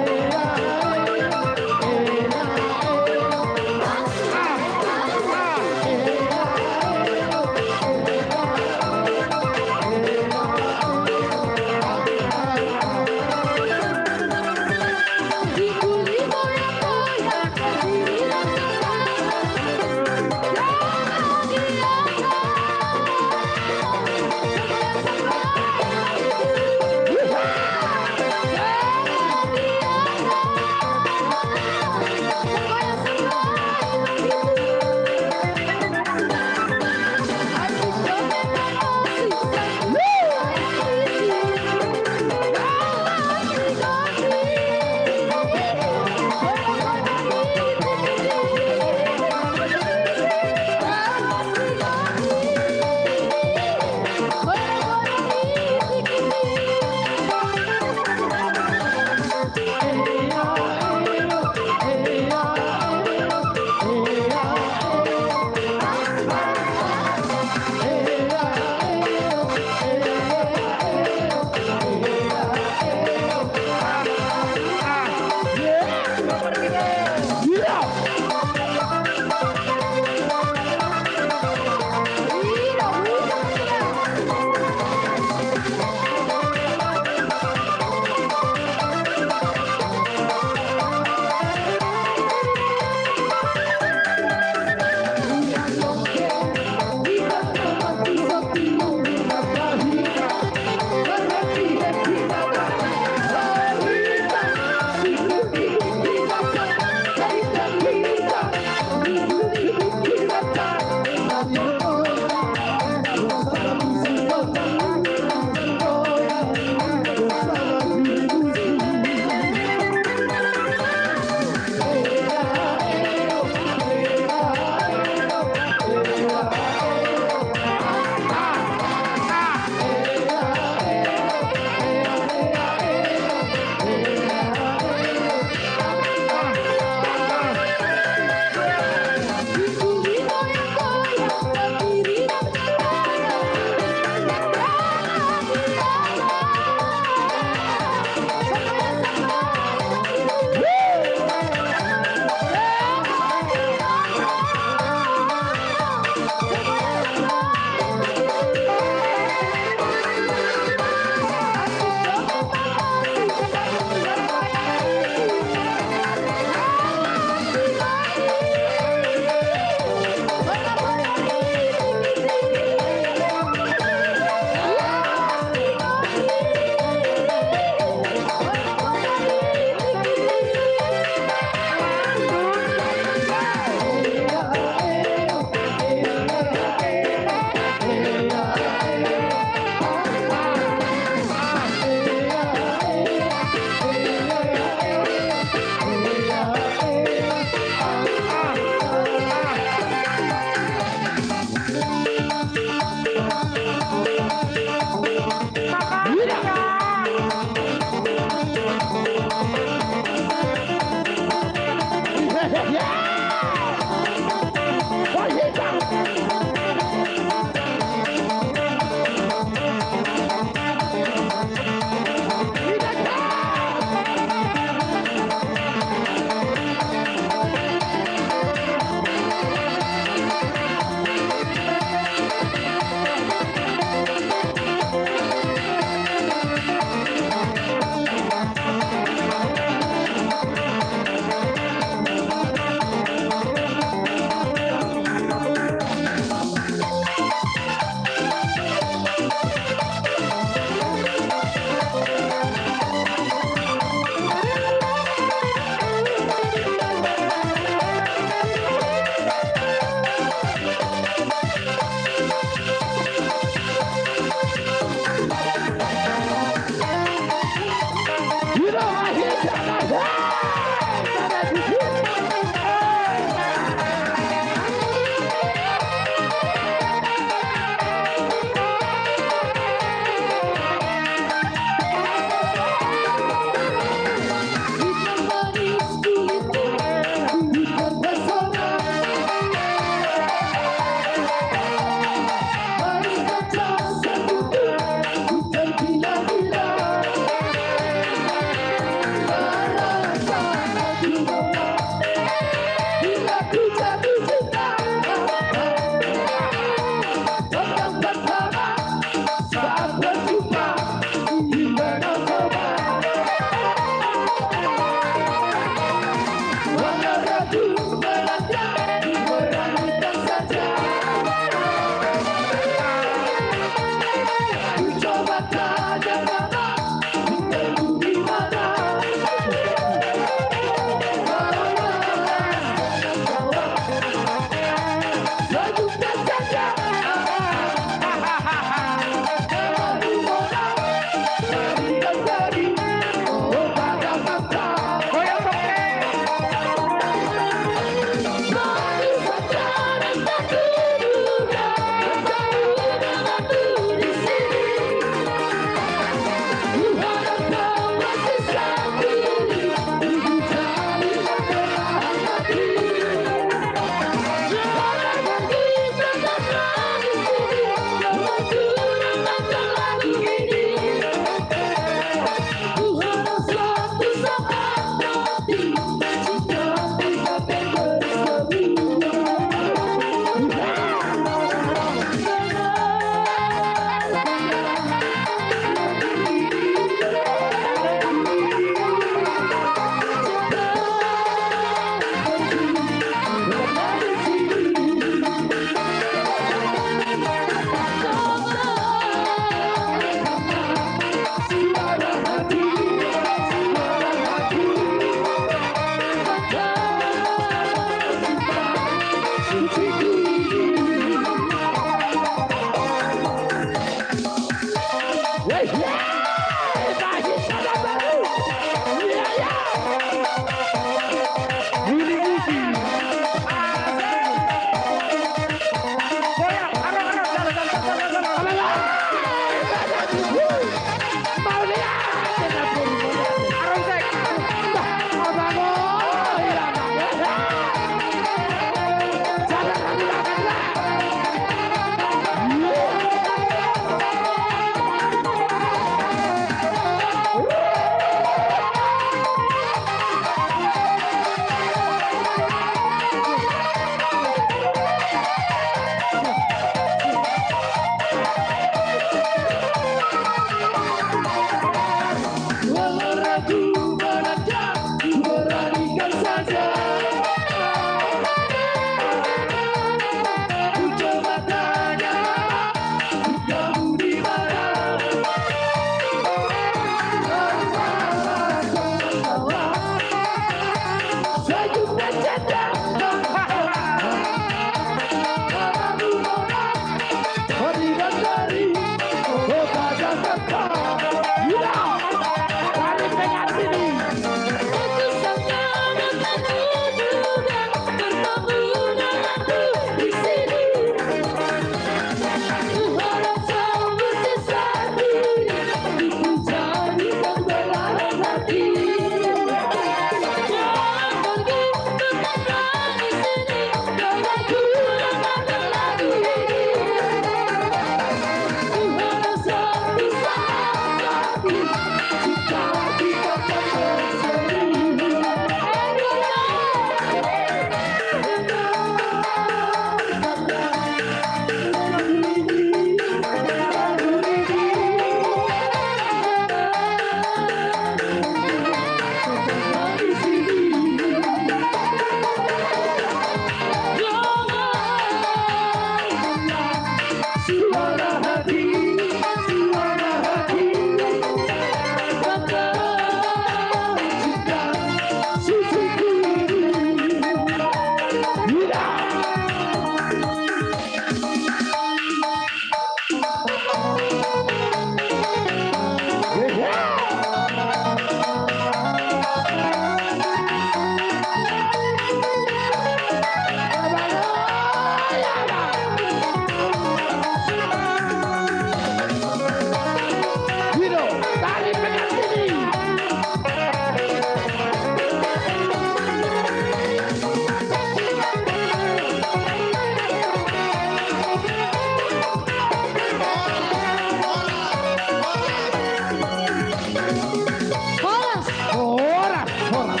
Horas! Horas! Horas!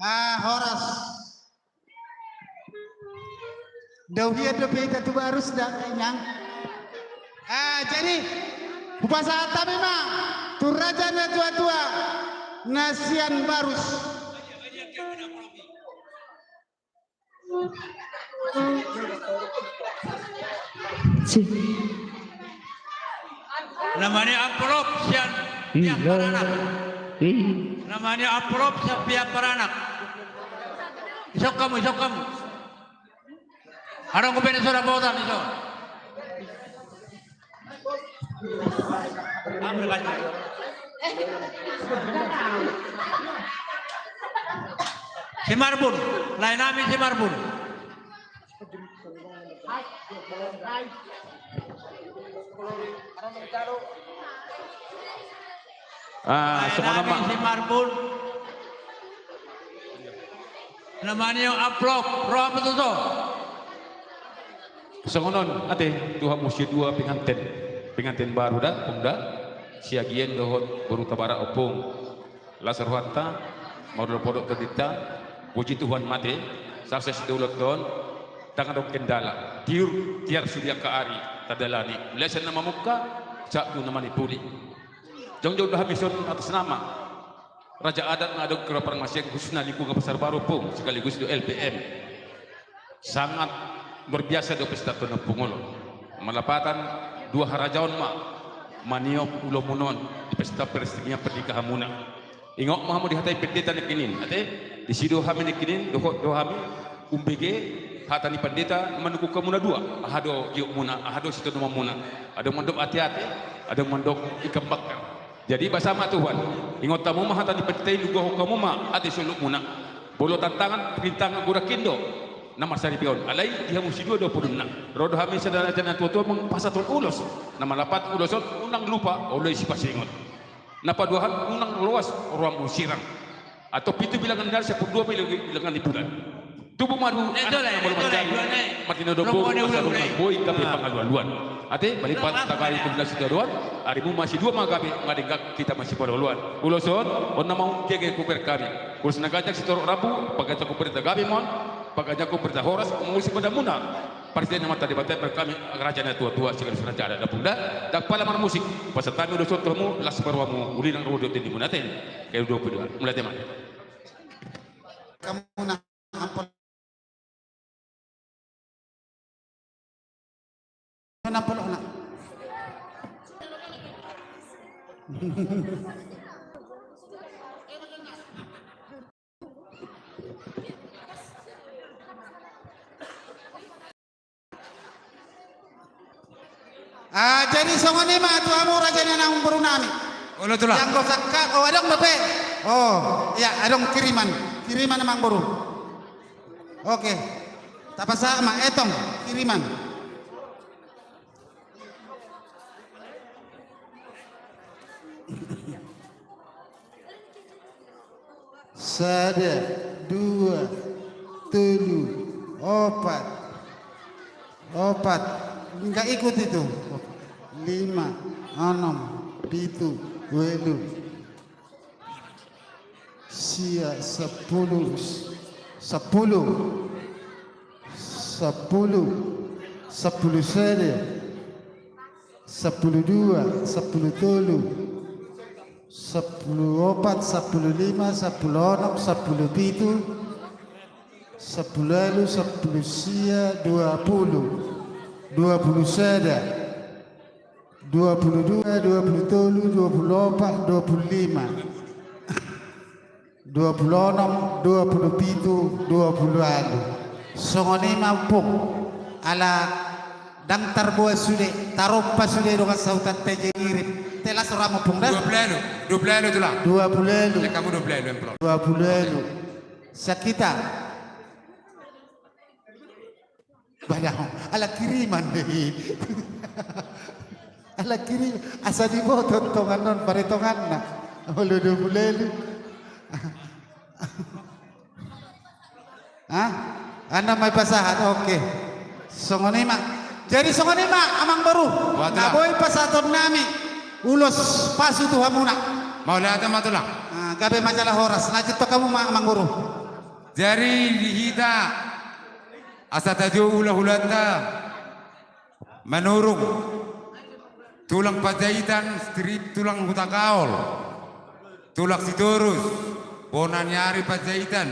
Ah, horas. Dauhian dope hita tu barus da, inang. Ah, jadi, hupasahat hami ma tu raja na tua-tua. na sian Barus. Na manio amplop sian pihak paranak. Na manio amplop sian pihak paranak. Isok hamu, isok hamu. Adong hupe na so dapotan, isok. Si Marbun, lae nami si Marbun. Ah, lae nami si Marbun. Na manio amplop, ro hamu tutu. Songon on ate tu hamu sidua penganten, penganten baru da, Ompung da, si Agian dohot boru Tabara Ompung. Las rohanta, marhobas tondinta, puji Tuhan ma ate, sukses do ulaonta on, ndang adong kendala, tiur tiar sude angka ari tadalani, mulai sian na mamungka sahat tu na manipuli. Jongjong do hami songon atas nama raja adat na adong di Huta Parmasian, khususna lingkungan Pasar Baru Ompung, sekaligus do L P M. Sangat luar biasa do pesta on Ompung olo. Malapatan dua harajaon ma maniop ulaonmuna on di pesta peresmian pernikahanmuna. Ingot ma hamu di hata ni pandita nangkining, ate, disi do hami nangkining, dohot do hami umbege hata ni pandita manungkun hamuna dua, aha do giotmuna, aha do sitadoanmuna, adong mandok ate-ate, adong mandok ikan bakar. Jadi basa ma Tuhan, ingot hamu ma hata ni pandita i, nunggahon hamu ma ate solopmuna. Molo tantangan, rintangan, godang hian do na marsaripeon, alai di hamu sidua do podunna. Ro do hami sada raja na tua-tua mangpasahat ulos. Na malapatan ulos on unang lupa, olo i sipasingot. Na paduahon unang loas rohamu sirang. Atau pitu bilangan ni ari, sampulu dua bilangan ni bulan. Tubu ma tu anak na molo mansai, martinodohon boru, asa unang boi gabe pangalualuan. Ate, melipat tagari tu na sitadoan, arimu ma sidua ma gabe, madenggan hita ma sipaolo-oloan. Ulos on, on na mangkeke hubereng hami. Ulos na ganjang sitorop rambu, paganjanghon berita gabe ma on, paganjanghon berita horas, mangolu sipadanmuna. Parsitehon ni Amanta Debata, bereng hami raja na tua-tua, sekaligus raja adat Ompung da, ndang pola marmusik, pasahat hami ulos on tu hamu, las ma rohamu, uli nang ro do tondimuna ate. Kayu dua puluh dua, mulai ate ma. Hamu na ampol. Na ampol na. Ah, jadi songon i ma tu hamu raja ni amangboru nami. Olo tulang. Janggo sangkap, oh, adong dope. Oh, iya, adong kiriman. Kiriman amangboru. Oke. Tapasahat ma, etong, kiriman. Sada, dua, tolu, opat. Opat. Nggak ikut itu. Lima, onom, pitu, ualu. Sia, sampulu, sampulu, sampulu, sampulu sada, sampulu dua, sampulu tolu, sampulu opat, sampulu lima, sampulu onom, sampulu pitu, sampulu ualu, sampulu sia, dua pulu, dua pulu sada. Dua pulu dua, dua pulu tolu, dua pulu opat, dua pulu lima, dua pulu onom, dua pulu pitu, dua pulu ualu. Songon i ma Ompung, ala ndang tarboan sude, tarompa sude dongan sahuta, te jadi irim. Telas roham Ompung da? Dua pulu ualu, dua pulu ualu tulang. Dua pulu ualu. Cek hamu dua pulu ualu amplop. Dua pulu ualu. Sian hita. Padahal ala kiriman do i. Ala kiriman, asa diboto tongan on, pare tonganna. Olo dua pulu ualu. Hah? Annon ma i pasahat, oke. Songon i ma. Jadi songon i ma, amangboru. Na boi pasahaton nami ulos pasu tu hamuna. Mauliate ma tulang. Ah, gabe ma jala horas. Lanjut tu hamu ma, amangboru. Jadi di hita asa tajou hulahulanta, Manurung, tulang Panjaitan, strip tulang Hutakaol. Tulang Sitorus, bona ni ari Panjaitan,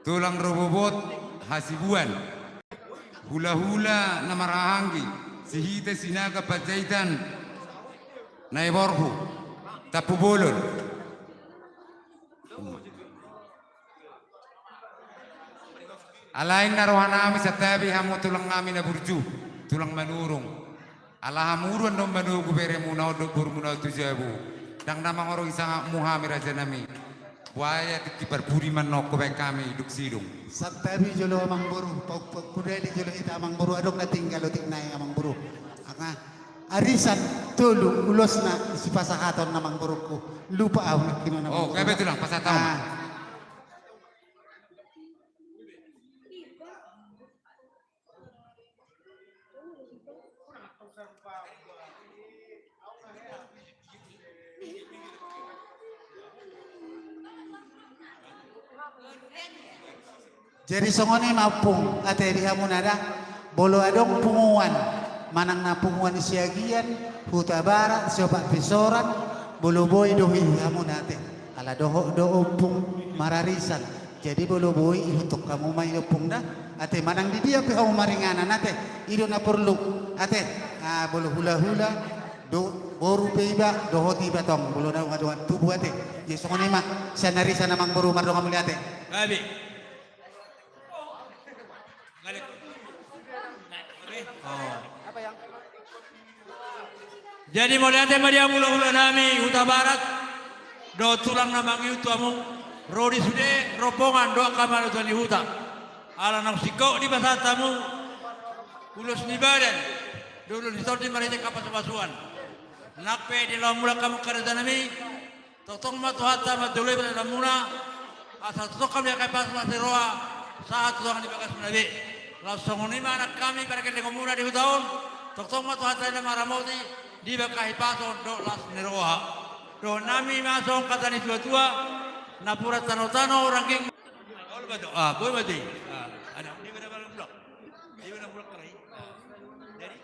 tulang rorobot Hasibuan, hulahula na marhahaanggi, Sihite, Sinaga, Panjaitan, Naiborhu, Tampubolon. Alai na rohanami santabi hamu tulangnami na burju, tulang Manurung. Ala hamu do annon manogu beremuna on dohot borumuna on tu jabu. Ndang na mangorongi sangapmu hami rajanami. Buaya tingki parbudi manongko baen hami dung sidung. Santabi jolo amangboru, pauk-pauk kudali jolo hita amangboru, adong na tinggal otik nai amangboru. Anga arisan tolu ulosna sipasahaton amangborungku. Lupa au nangkinon amangboru. Oh, gabe tulang, pasahat au ma. Ah. Jadi songon i ma ompung, ate di hamuna da, molo adong punguan, manang na punguan Siagian, Hutabarat, Siopat Pisoran, molo boi dohot hamuna ate. Ala dohot do ompung mararisan. Jadi molo boi ihuthon hamu ma i ompung da. Ate manang di dia pe hamu maringanan ate. I do na porlu ate. Ah, molo hulahula do boru pe iba dohot iba tong. Molo na dongan tubu ate. Jadi songon i ma sian arisan amangboru mardongan muli ate. Babi. Jadi mauliate ma di hamu hulahulanami Hutabarat dohot tulang na mangihut tu hamu, ro di sude rombongan dohot angka marga ni huta. Ala naung singkop dipasahat hamu ulos ni badan dohot ulos ni tondi marhite angka pasupasuan. Nang pe di laho mulak hamu angka rajanami, tongtong ma Tuhanta manjolohi pardalanan muna, asa tongtong hamu dipasahat las ni roha sahat tu dongan di bagasmuna be. Laos songon i ma nang hami pargellengonmuna di huta on, tongtong ma Tuhanta na mangaramoti dibahen hahipason dohot las ni roha. Dohononnami ma songon hata ni situatua, napuran tanotano rangging. Ah, boi ma tu i. Ah, anak ni pada malam blok. Ayo na mulak kerai. Jadi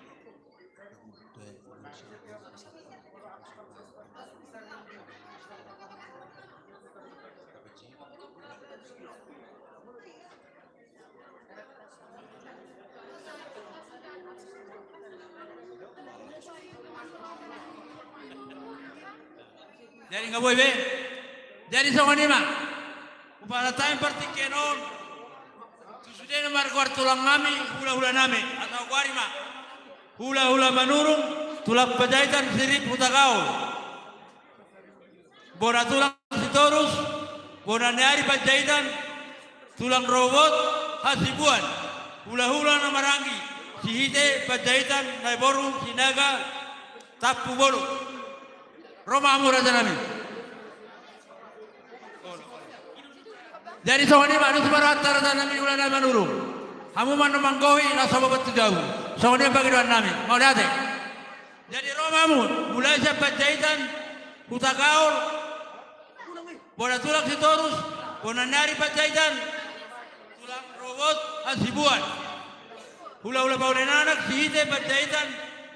Jadi nga boi be. Jadi songon i ma. Hupasahat hami partingkian on tu sude na margoar tulang nami, hulahula nami, asa hugoari ma. Hulahula Manurung, tulang Panjaitan, Sirip, Hutagaol. Bona tulang Sitorus, bona ni ari Panjaitan, tulang rorobot Hasibuan, hulahula na marhahaanggi, Sihite, Panjaitan, Naiboru, Sinaga, Tampubolon. Ro ma hamu rajanami. Jadi songon i ma, dos ma rohanta rajanami hulahula Manurung. Hamu ma na manggohi, laos hamu ma tu jabu. Songon i ma pangidoan nami. Mauliate. Jadi ro ma hamu, mulai sian Panjaitan, Hutagaol, bona tulang Sitorus, bona ni ari Panjaitan, tulang rorobot Hasibuan, hulahula Paule Nanak, Sihite, Panjaitan,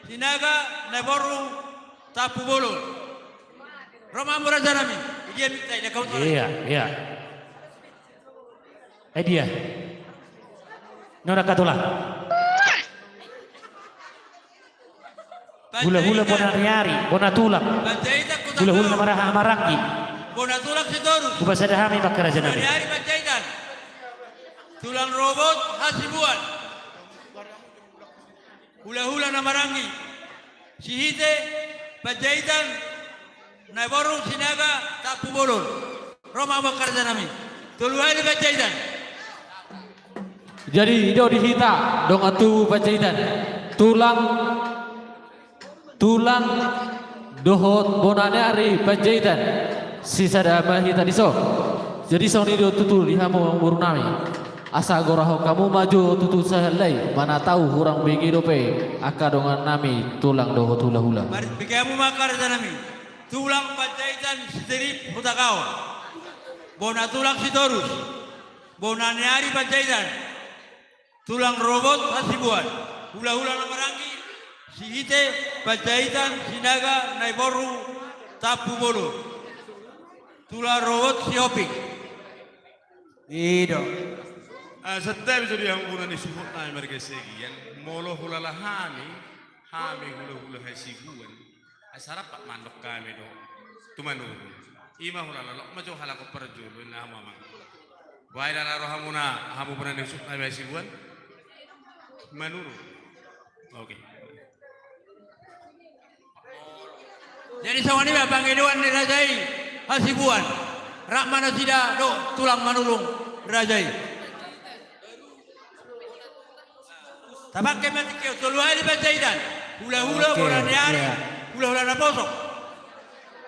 Sinaga, Naiboru, Tampubolon. Ro ma hamu rajanami. Dia minta, dia kau tahu. Iya, iya. Eh, dia. Nona katulang. Hulahula bona ni ari, bona tulang. Hulahula na marhaha maranggi. Bona tulang Sitorus. Hupasada hami ma angka rajanami. Bona ni ari Panjaitan. Tulang rorobot Hasibuan. Hulahula na marhahaanggi. Sihite, Panjaitan, Naiboru, Sinaga, Tampubolon. Ro ma hamu angka rajanami. Tolu hali Panjaitan. Jadi i do di hita dongan tubu Panjaitan. Tulang, tulang dohot bona ni ari Panjaitan. Sisada ma hita dison. Jadi songon i do tutu di hamu amangboru nami. Asa gorahon hamu ma jo tutu sahali, mana tahu hurang bege dope angka dongan nami tulang dohot hulahula. Mari bege hamu ma angka rajanami. Tulang Panjaitan Sitorus Hutagaol. Bona tulang Sitorus. Bona ni ari Panjaitan. Tulang rorobot Hasibuan. Hulahula na marhahaanggi. Sihite, Panjaitan, Sinaga, Naiboru, Tampubolon. Tulang rorobot Sihombing. I do. Ah, santabi jo di hamuna ni suhut nami marga Siagian, molo hulala hami, hami hulahula Hasibuan, asa rap mandok hami do tu Manurung. Ima hulala, lok ma jo halak parjolo, inna hamu amang. Boha, lala rohamuna, hamuna ni suhut nami Hasibuan? Manurung. Oke. Jadi songon i ma pangidoan ni raja i, Hasibuan. Rap ma nasida dohot tulang Manurung raja i. Tapangke ma tingki on, tolu hali panjaitan. Hulahula, oke, bola ni ari, iya, hulahula naposo.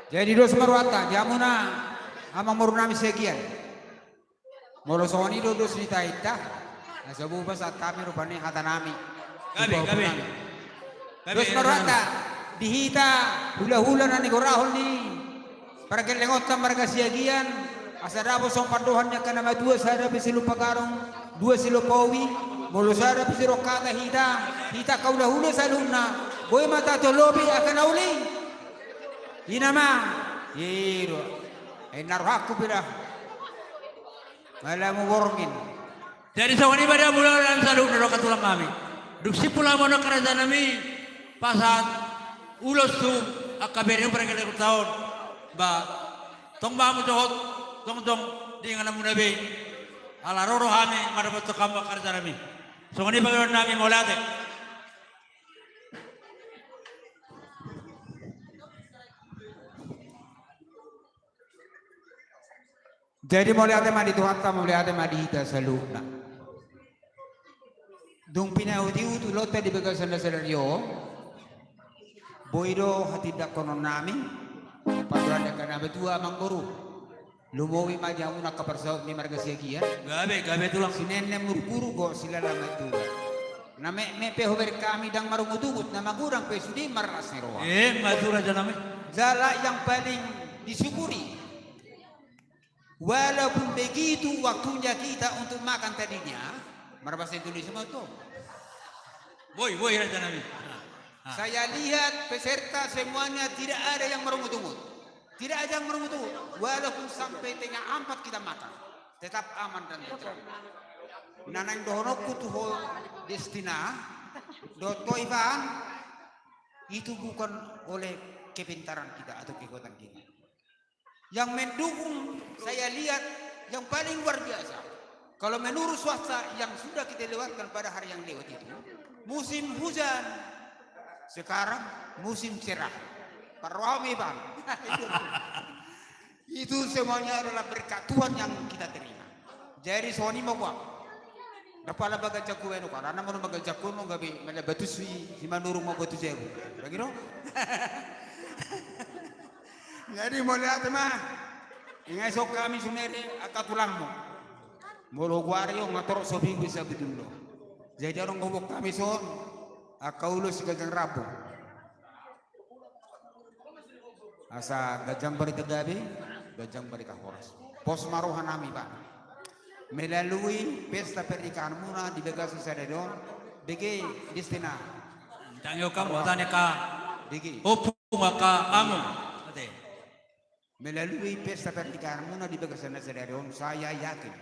Jadi dos ma rohanta di hamuna amangboru nami Siagian. Molo songon i do dos ni hita, na so buba sahat hami rupani hata nami. Gabe, gabe. Dos ma rohanta di hita hulahula na nigorahon ni pargellengonta marga Siagian, asa dapot songon pandohan ni angka na matua, sada pe silumpa garong, dua silumpa ubi. Molo sada pe sirongkata hita, hita angka hulahula saluhutna, boi ma tatolopi angka na uli. I nama, i do. Ai na rohangku pe da. Malamu borngin. Jadi songon i ma di hamuna saluhutna dohot tulang nami. Dung simpul hamu on angka raja nami, pasahat ulos tu angka bere pargellengonta on. Ba tong ma hamu dohot jongjong di ingananmuna be. Ala ro do hami mandapothon hamu angka raja nami. Songon i pangidoan nami, mauliate. Jadi mauliate ma di Tuhanta, mauliate ma di hita saluhutna. Dung pinaihutihut ulaonta di bagasan sadari on, boi do hatindangkonon nami, pandohan ni angka na matua, amangboru. Lumobi ma di hamuna angka parsaut ni marga Siagian. Gabe, gabe tulang. Sinengneng murguru, gok silala mantua. Na metmet pe hubereng hami ndang marungutungut, na magodang pe sude marlas ni roha. Eh, matua raja nami. Jala yang paling disyukuri, walaupun begitu waktunya kita untuk makan tadinya, marbahasa Indonesia ma tu. Boi, boi, raja nami. Ah. Saya lihat peserta semuanya tidak ada yang merungut-ungut. Tidak ada yang merungut-ungut. Walaupun sampai tengah ampat kita makan, tetap aman dan tentram. Na naeng dohononku tu ho Destina dohot ho Ivan, itu bukan oleh kepintaran kita atau kekuatan kita. Yang mendukung, saya lihat, yang paling luar biasa. Kalau menurut swasta yang sudah kita lewatkan pada hari yang lewat itu, musim hujan, sekarang musim cerah. Parroham, Ivan. Itu semuanya adalah berkat Tuhan yang kita terima. Jadi songon i ma, gua. Ndang pola bagan jago baen on, karena molo bagan jago on gabe mala batu si, si Manurung ma batu jago. Bagi do? Jadi mauliate ma. Ingai so hami sunere angka tulangmu. Molo goari on nga torop so minggu sabutulna. Jadi adong gobok hami son angka ulos si ganjang rambu. Asa ganjang barita gabe, ganjang barita horas. Pos ma roha nami, Pak. Melalui pesta pernikahanmuna di bagasan sadari on, bege Destina. Tangi oka mota neka. Bege. Opung aka amu. Ate. Melalui pesta pernikahanmuna di bagasan sadari on, saya yakin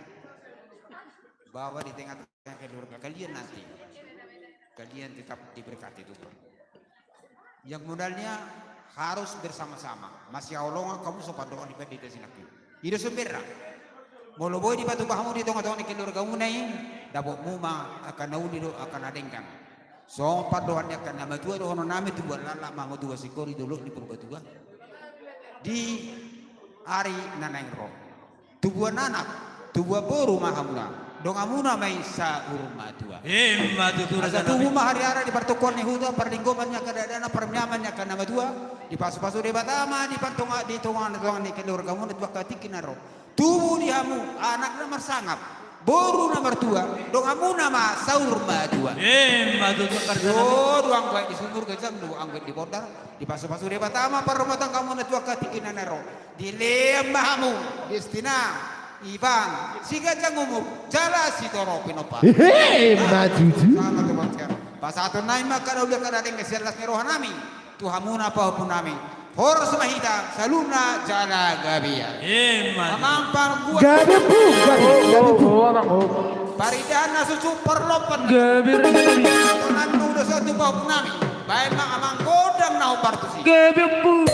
bahwa di tengah keluarga kalian nanti, kalian tetap diberkati Tuhan. Yang modalnya harus bersama-sama. Masihaholongan hamu so pandohan ni pandita sinangkin. I do sumberna. Molo boi dipatupa hamu di tongatonga ni keluargamuna i, dapotmu ma angka na uli dohot angka na denggan. Songon pandohan ni angka na matua dohonon nami, tubuan laklak ma hamu, tubuan singkop di dolok ni Purbatua. Di ari na naeng ro. Tubuan anak, tubuan boru ma hamuna. Donganmuna ma i saur matua. Ima tutu. Asa tubu ma hariara di partungkoan ni huta, parlinggoman ni angka dakdanak, parmiaman ni angka na matua. Dipasupasu Debata ma di partonga, di tongatonga ni keluargamuna tu angka tingki na ro. Tubu di hamu anak na marsangap, boru na martua, donganmuna ma saur matua. Ima tutu. Anggo di sumur ganjang do, anggo di bondar, dipasupasu Debata ma parrumatanggamuna tu angka tingki na naeng ro. Dilehon ma hamu Destina, Ivan, siganjang umur jala sitorop pinompar. Ima tutu. Pasahaton nami ma angka na uli, angka na denggan sian las ni roha nami tu hamuna pahompu nami. Horas ma hita saluhutna jala gabe. Ima tutu. Amang pargual. Gabe, Ampu, gabe, gabe, Ampu. Paridahan na susu parlompan. Gabe, gabe. Tonanmu do so tu pahompu nami. Baen ma amang gondang na hombar tusi. Gabe, Ampu.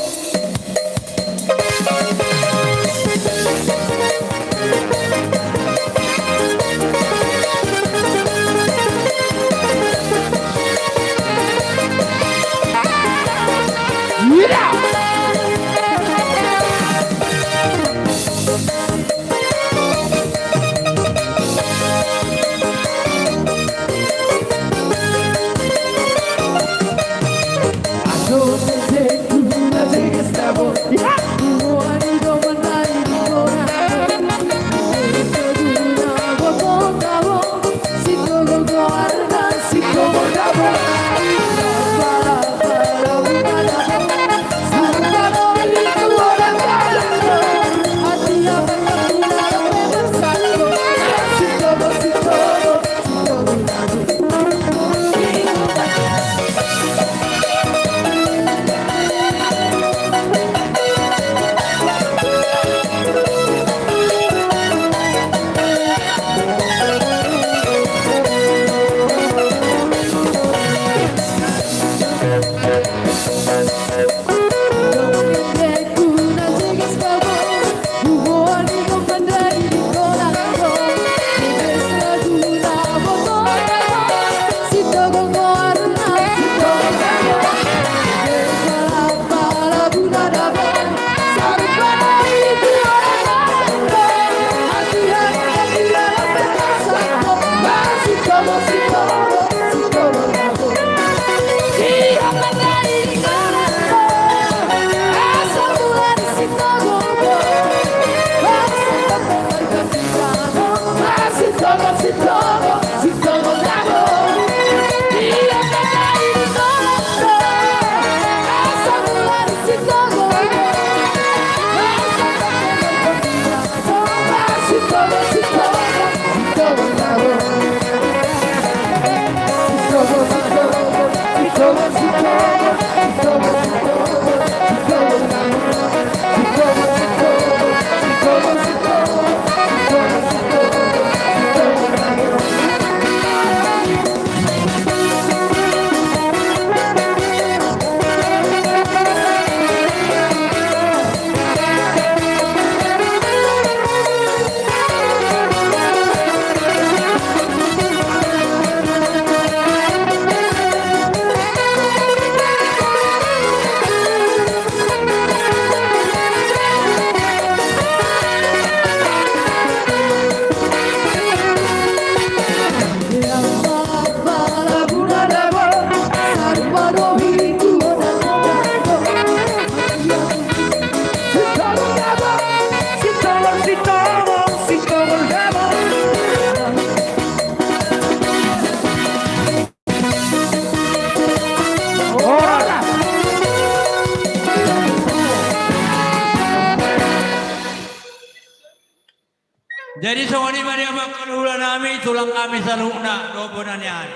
Jadi songon i ma di hamu angka hula nami, tulang nami saluhutna dohot bona ni ari.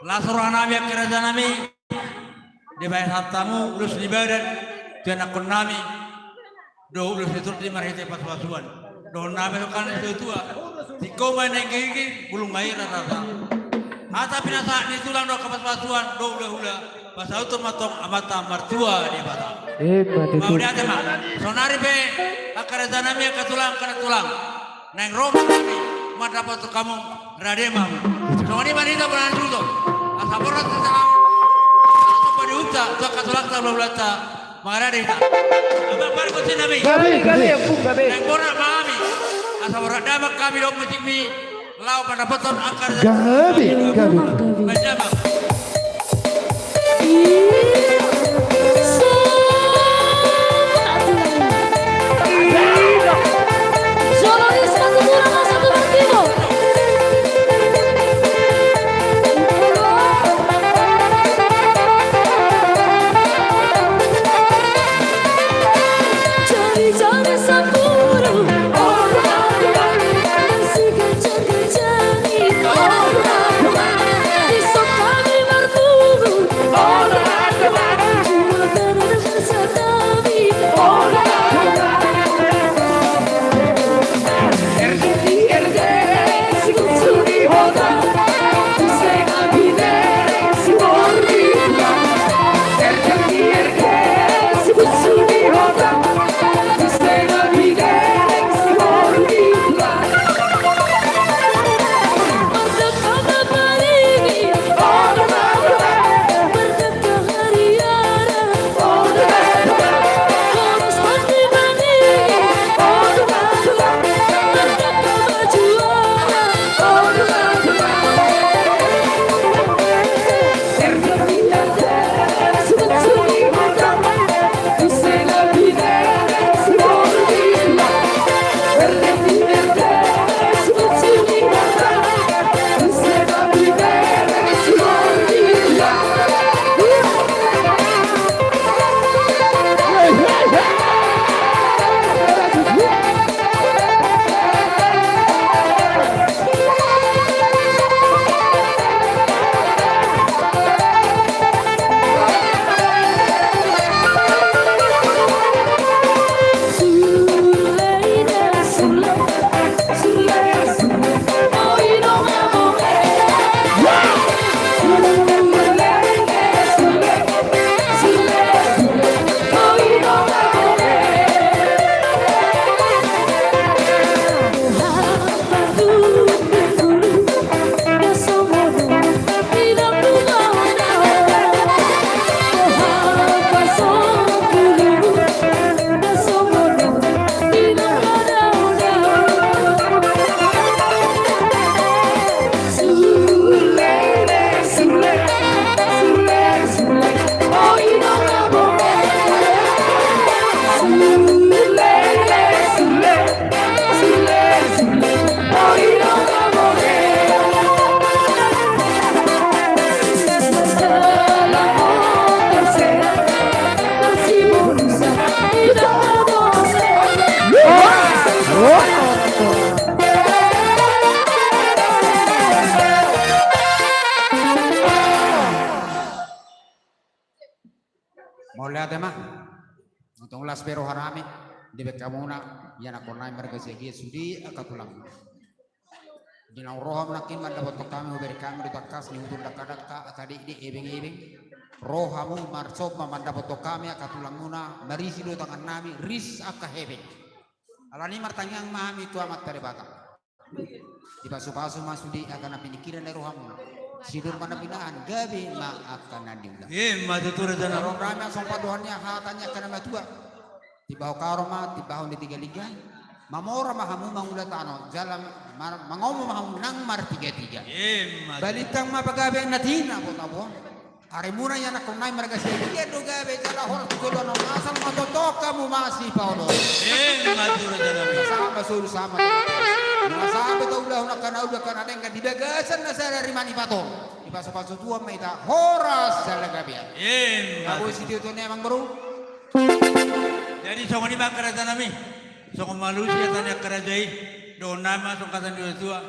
Las roha nami angka raja nami, dibahen hatamu ulos ni badan tu ianakkon nami, dohot ulos ni tondi marhite pasupasuan. Dohonon nami songon hata ni natuatua: Tingko ma na inggigigit, bulung ma i rarasa. Hata pinasahat ni tulang dohot angka pasupasuan dohot hulahula, pasahathon ma tong Amanta Martua Debata. Ima tutu. Mauliate ma. Saonari pe angka raja nami, angka tulang, angka nantulang, naeng ro ma hami mandapothon hamu, rade ma hamu. Songon i ma di hita bona ni suhut on. Asa borhat hita, asa somba ni uhumta tu angka tulangta, hulahulanta. Mangarade hita. Amang pargonsi nami. Gabe, gabe, Ampu, gabe. Naeng borhat ma hami. Asa borhat damang hami dohot musikmi, laho mandapothon angka raja. Gabe, gabe. Baen damang. Mauliate ma. Untung las be roha nami dibahen hamuna ianakhon nami marga Siagian sude angka tulang. Di naung ro hamu nangkin mandapothon hami, hubereng hami do tangkas ni hutu, dangka-dangka, angka dekdek, ebeng-ebeng. Ro hamu marsomba mandapothon hami angka tulangmuna, marisi do tangan nami, ris angka hepeng. Alani i martangiang ma hami tu Amanta Debata. Dipasu-pasu ma sude angka na piningkiran ni rohamuna. Sinur ma na pinahan, gabe ma angka na niula. Ima tutu raja nami. Ro hami songon pandohan ni hata ni angka na matua. Timbahon haroa ma, timbahon di tiga liga. Mamora ma hamu mangula tano, jala mar-, mangomo ma hamu nang martiga-tiga. Ima tutu. Balintang ma pagabean na tinabo-tabo. Arimuna ianakhon nami marga Siagian do gabe jala horas tu joloan on, asal ma tongtong hamu masipaolo. Ima tutu raja nami. Sahat ma solu, sahat ma tongtong. Molo sahat pe taulahon angka na uli, angka na denggan di bagasan na sadari manipat on. Dipasu-pasu Tuhan ma hita horas jala gabean. Ima tutu. Boi sitio-tio ni amang boru. Jadi songon i ma angka raja nami. Songon malusi hata ni angka raja i. Dohonon nami ma songon hata ni natua-tua.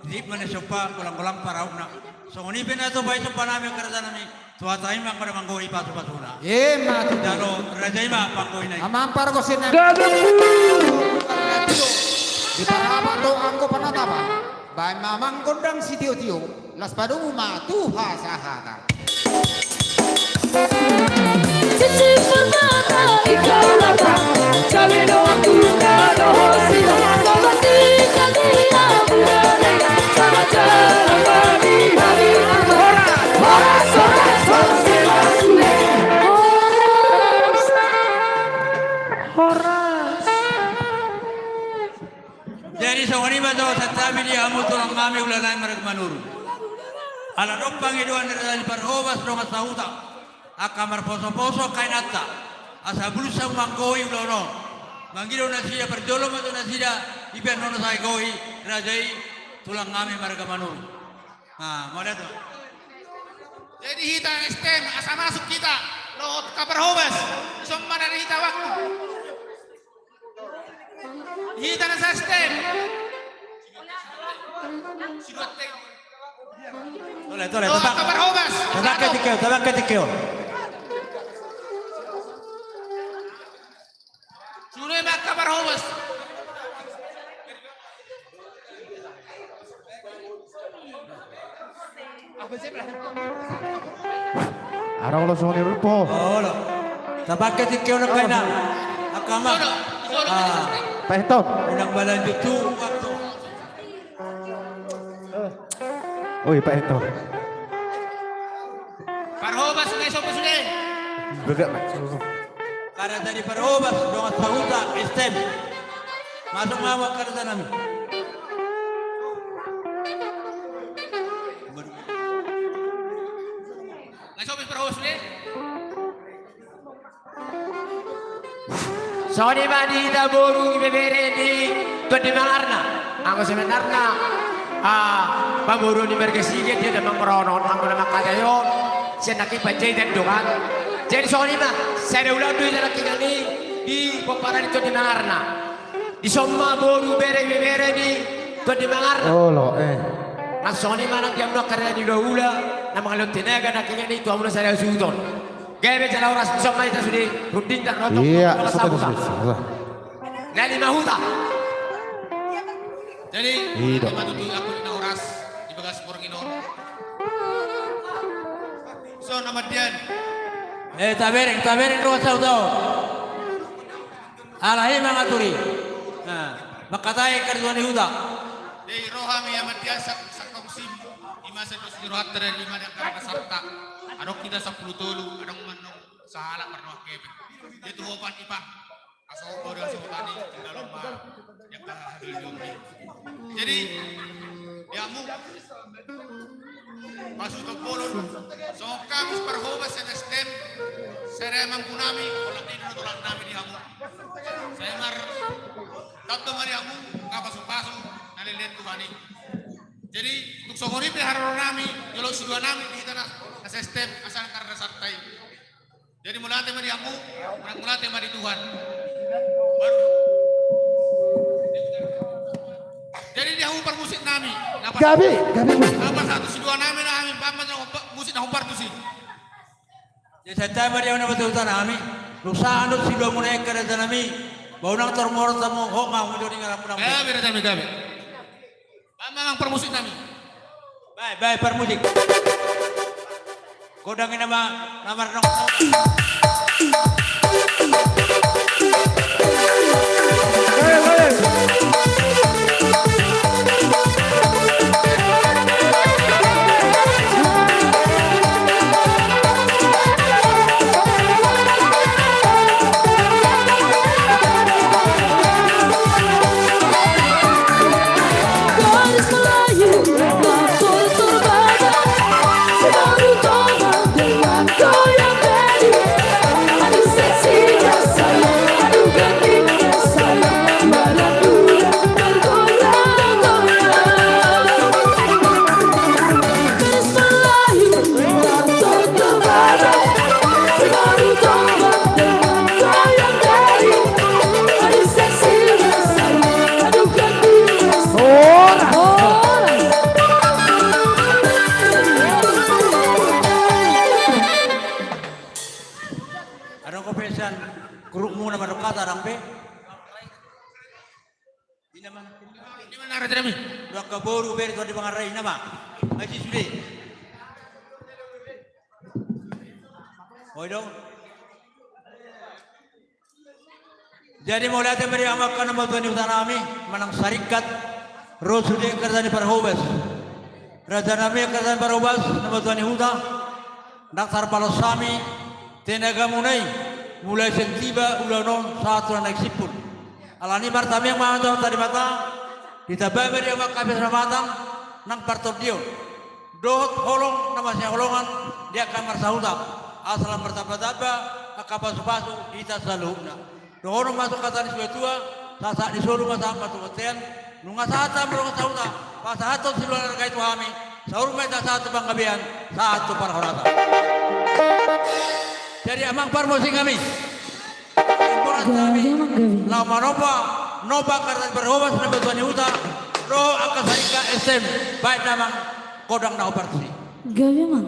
Sip ma na sompa, golang-golang pangarahutna. Songon i pe na sompa i sompa nami angka raja nami. Tu hata i ma angka na manggohi pasu-pasuna. Ima tutu. Jalo raja i ma panggohina i. Amang pargonsi nami. Di parabot do anggo panatapan. Baen ma amang gondang sitio-tio. Las padomu ma tu hasahatan. Horas. Jadi songon i ma jo santabi di hamu tulang nami ulaon nami marga Manurung. Ala adong pangidoan ni raja ni Parhobas dongan sahuta, angka marposo-poso angka inanta, asa bulus hamu manggohi ulaon on. Mangido nasida parjolo ma tu nasida, dibahen on asa digohi raja i tulang nami marga Manurung. Nah, mauliate ma. Jadi hita S T M asa masuk hita dohot angka Parhobas. Dison ma na hita waktu. Hita na S T M. Tole, tole, oh, tabak. Angka Parhobas. Tabak ke tikeo, tabak ke tikeo. Suru ma angka Parhobas. Adong olo songon i rupo. Olo. Tabak ke tikeo na kaina. Angka ma. Pak Hito. Unang balanjut tu waktu. Oi, Pak Hito. Parhobas, nunga sopo sude? Begak, Pak. Kareta di Parhobas, dongan sahuta, S T M. Masuk ma angka kareta nami. Nunga sopo Parhobas sude? Songon i ma di hita boru, ibebere di Tuan Demangarna. Anggo sebenarna, ah, pamoruon ni marga Siagian dia damang maranon, anggo na mangkatai on sian nangkin panjaitan do kan. Jadi songon i ma, sada ulaon do hita nangkiningan i di pomparan ni Tuan Demangarna. Dison ma boru, bere, ibebere di Tuan Demangarna. Olo, eh. Nang songon i ma nang di hamu angka raja ni hulahula na mangalehon tenaga nangkiningan i tu hamu na sada suhut on. Gabe jala horas, dison ma hita sude rundinta, rondinta. Iya, rondinta sudah, sudah, sudah. Na lima huta. Jadi, iya, ima tutu, angka na horas di bagas borngin on. So, na mardian. Eh, tabereng, tabereng, ruas au tau. Alai mangatur i. Nah, mangkatai angka tua ni huta. Di roha mi amat dia sak-, sakong sim. Ima satu sirohat dari lima dan karena sabta. Adong hita sampulu tolu, adong manang sahalak marnoan kepeng. Dia tu hopan ipa. Aso kau dia sopan i, tinggal lomba. Dia kahadul jombi. Jadi, dia mu. Pasu topolon, songon hami Parhobas sian S T M, sada mampu nami, holan i do tolap nami di hamu. Sai mar, tamba ma di hamu, angka pasu-pasu na leleng Tuhan i. Jadi, tung songon i pe haroro nami, jolo sidua nami di hita na, na S T M, asa karena sabta i. Jadi mauliate ma di hamu, mauliate ma di Tuhan. Baru. Gabe, gabe. Apa satu si dua nami na hami, apa satu musik na hombar tusi. Jadi saya tanya dia mana betul tanah kami. Lusa anut si dua muna ekar dan nami. Bau nang termor tamu, ho mau menjadi ngaramuna. Eh, beda kami, kami. Amang parmusik nami. Baik, baik, parmusik. Godang ini nama, nama renong. Adong pe sian grupmuna mandok hata adong pe. Ina ma. Ina ma na raja nami. Dua angka boru bere tu di pangarai ina ma. Aji sude. Oi dong. Jadi mauliate ma di hamu angka na martua ni huta nami manang sarikat ro sude angka raja ni parhobas. Raja nami angka raja ni parhobas na martua ni huta. Ndang tarbalos hami tenagamuna i mulai sian tiba ulaon on sahat tu na naeng simpul. Alani martamiang ma hami tu Debata, ditambai ma di hamu angka keselamatan nang partondion dohot holong na masihaholongan di angka marsahuta, asa lam martambatamba angka pasupasu di hita saluhutna. Dohonon ma tu hata ni situatua, sahat ni solu ma sahat ma tu bontean, nunga sahat hami marsahuta, pasahathon silehon arga i tu hami, saur ma hita sahat tu panggabean, sahat tu parhorasan. Jadi amang parmusik nami. Laho manomba, nomba angka raja ni parhobas na martua ni huta, dohot angka sarikat S M, baen damang godang na hombar tusi. Gabe ma.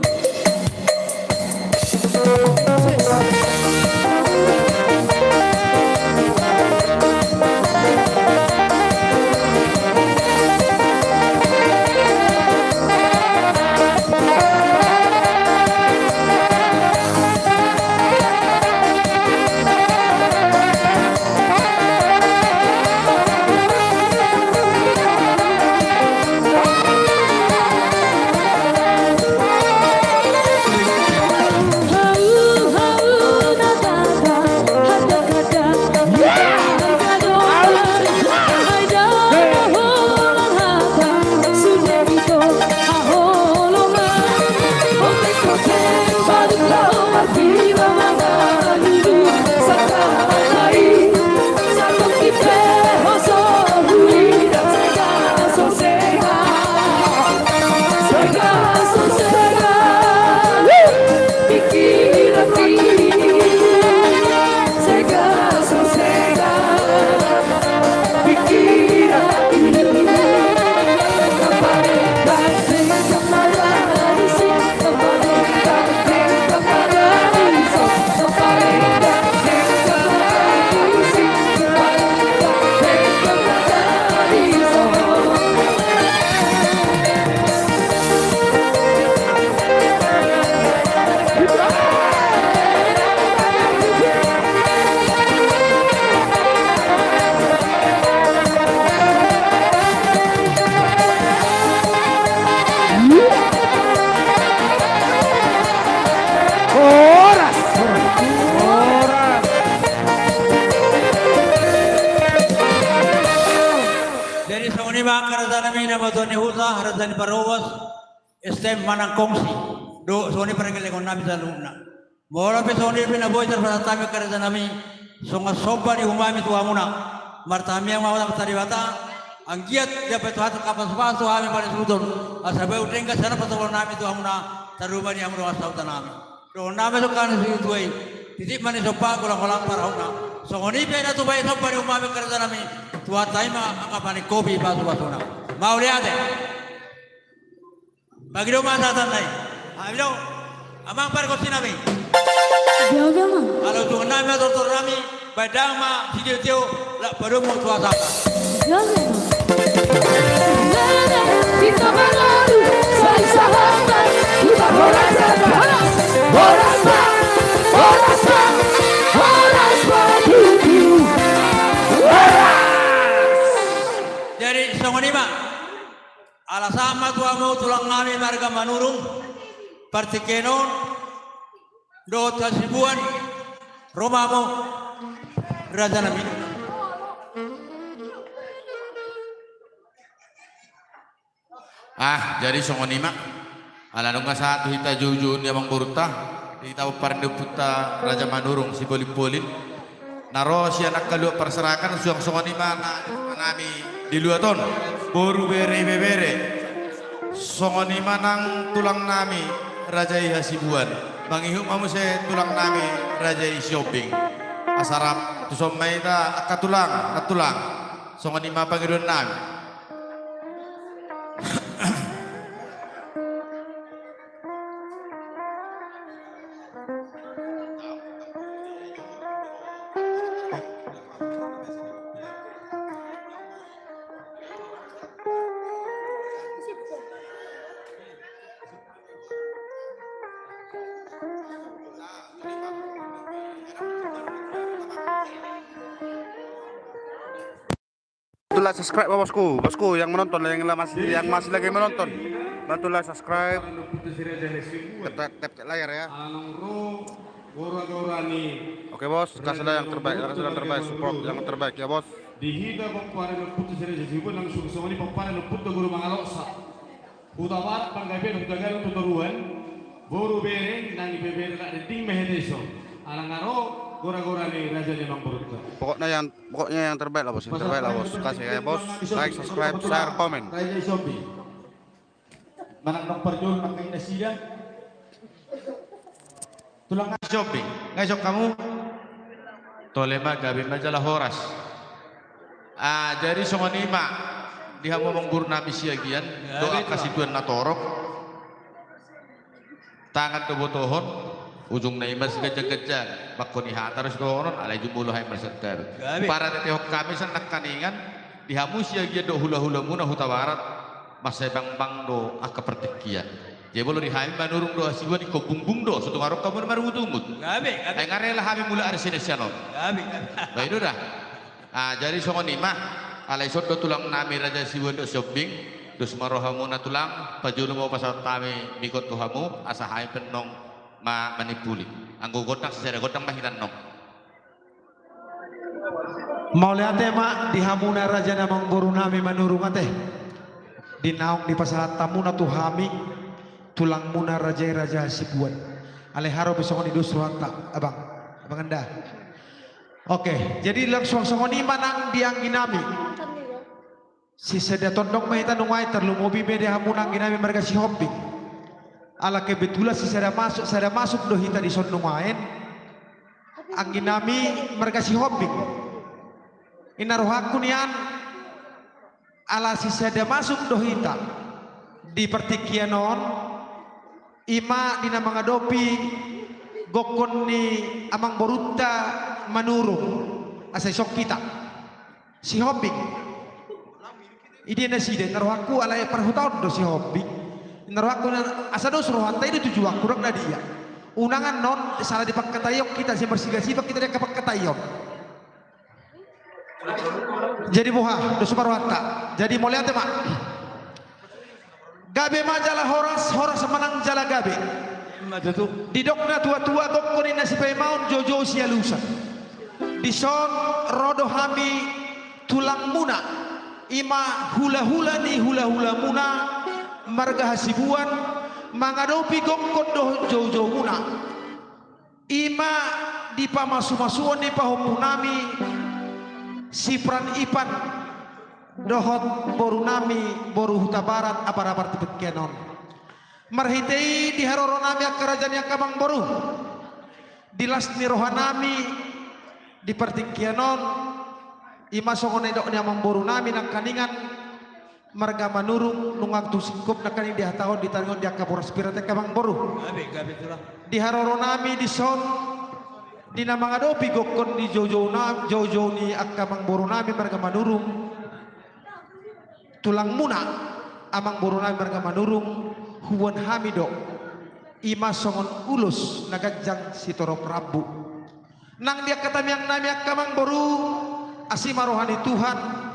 Horas. Horas. Jadi songon i ma angka raja nami na martua ni huta, raja ni parhobas, S T M manang kongsi. Dohot songon i pargellengon nami saluhutna. Molo pe songon i pe na boi tarpasahat hami angka raja nami, songon somba ni humami tu hamuna. Martamiang ma hami tu Debata, anggiat dipasahat angka pasupasu hami parisuhuton, asa boi denggan sian patolon nami tu hamuna, tarlumobi di hamu dongan sahuta nami. Dohonon nami songon hata ni situatua i, titip ma ni somba, golang-golang pangarahutna. Songon i pe na tupa i somba ni humami angka raja nami, tu hata i ma angka paning kopi pasupasuna. Mauliate. Bagi do ma sasatanna i. Hami do, amang pargonsi nami. Gabe ma. Ala utungan nami ma tortor nami, baen damang ma sitiotio, laho padomu tu hasahatan. Gabe ma. Hita mangadu, sai sahabat, hita horas, horas, horas, horas, horas, horas, horas, horas. Jadi songon i ma. Ala sahat ma tu hamu tulang nami marga Manurung, partingkian on dohot hasibuan, ro ma hamu raja nami. Ah, jadi songon i ma. Ala nunga sahat tu hita joujouna amang borunta, hita pomparan ni ompunta Raja Manurung Sipolin-polin. Na ro sian angka luat parserahan, suang songon i ma na nami di luat on, boru, bere, ibebere. Songon i ma nang tulang nami Raja i Hasibuan. Mangihut ma muse tulang nami Raja i Sihombing. Asa rap tuson ma hita angka tulang, na tulang. Songon i ma pangidoan nami. Bantu like, subscribe, bosku, bosku yang menonton, yang la-, masih, yang masih lagi menonton. Bantu like, subscribe. Tep, tep, tep layar ya. Oke, Bos, kasihlah yang terbaik, kasihlah yang terbaik, support yang terbaik ya, Bos. Di hita pomparan ni ompunta si Raja Sihombing, langsung songon i pomparan ni ompunta Guru Mangaloksa. Hutabarat, Panggabean, Hutagalang, Hutatoruan, boru, bere nang ibebere, laho dengdeng ma hita dison. Ala nga ro gora-gora ni raja ni amang borunta. Pokoknya yang, pokoknya yang terbaik lah, Bos. Yang terbaik lah, Bos. Kasih ya, Bos. Like, subscribe, share, komen. Raja Sihombing. Manang nang parjolo nang kain nasida. Tulang nami Sihombing, nga dison hamu? Tole ma, gabe ma jala horas. Ah, jadi songon i ma di hamu amang boru nami Siagian, dohot angka situan na torop. Tangan do botohon, ujungna i ma siganjang-ganjang, bangko ni hata do sitohonon, alai jumolo hami marsantabi. Gabe. Parateatehon hami sian nangkiningan, di hamu Siagian dohot hula-hulamuna Hutabarat, mansai bangbang do angka partingkian. Jadi molo di hami Manurung dohot Hasibuan, ingkon bungbung do, so tung adong hamu na marungut-ungut. Gabe, gabe. Ai nga rela hami mulak ari Senin sian on. Gabe, gabe. Baen do da. Ah, jadi songon i ma, alai ison do tulang nami Raja Sibuan dohot Sihombing, dos ma rohamuna tulang, parjolo ma hupasahat hami mikot tu hamu, asa hami pe annon ma-, manimpuli. Anggo gondang, sisada gondang ma hita annon. Mauliate ma di hamuna raja ni amang boru nami Manurung ate. Di naung dipasahat hamuna tu hami, tulangmuna raja i Raja Hasibuan. Alai haro pe songon i dos rohanta, abang. Abang enda. Oke, jadi langsung songon i ma nang di anggi nami. Sisada tondong ma hita nuaeng, tarlumobi ma di hamuna anggi nami marga Sihombing. Ala kebetulan sisada masuk, sada masuk do hita dison nuaeng. Anggi nami marga Sihombing. Inna rohangku nian, ala sisada masuk do hita di partingkian on, i ma di na mangadopi gokhon ni amang borunta Manurung, asa dison hita. Sihombing. Idia nasida, inna rohangku, alai parhutaon do Sihombing. Inna rohangku, asa dos rohanta, i do tujuanku, ndang na dia. Unang annon sala di pangkataion hita, sai marsiba-siba hita di angka pangkataion. Jadi boha, dos ma rohanta. Jadi mauliate ma. Gabe ma jala horas, horas ma nang jala gabe. Ima tutu. Didok na tua-tua, gokhon ni na sipaimaon, joujou sialusan. Dison ro do hami tulangmuna, i ma hula-hula ni hula-hulamuna marga Hasibuan, mangadopi gokhon dohot joujoumuna. I ma di pamasu-masuon ni pahompu nami, si Pran Ipan, dohot boru nami, boru Hutabarat, apar-apar di partingkian on. Marhite i di haroro nami angka raja ni angka amang boru. Di las ni roha nami, di partingkian on, i ma songon na nidok ni amang boru nami nangkiningan, Marga Manurung, nunga tung singkop nangkaning dihatahon, ditangianghon di angka boras pir, angka amangboru. Gabe, gabe, Tulang. Di haroro nami dison, di na mangadopi gokhon ni joujou na, joujou ni angka amangboru nami marga Manurung, tulangmuna amangboru nami marga Manurung, huboan hami do, i ma songon ulos na ganjang sitorop rambu. Nang di angka tangiang nami, angka amangboru, asi ma roha ni Tuhan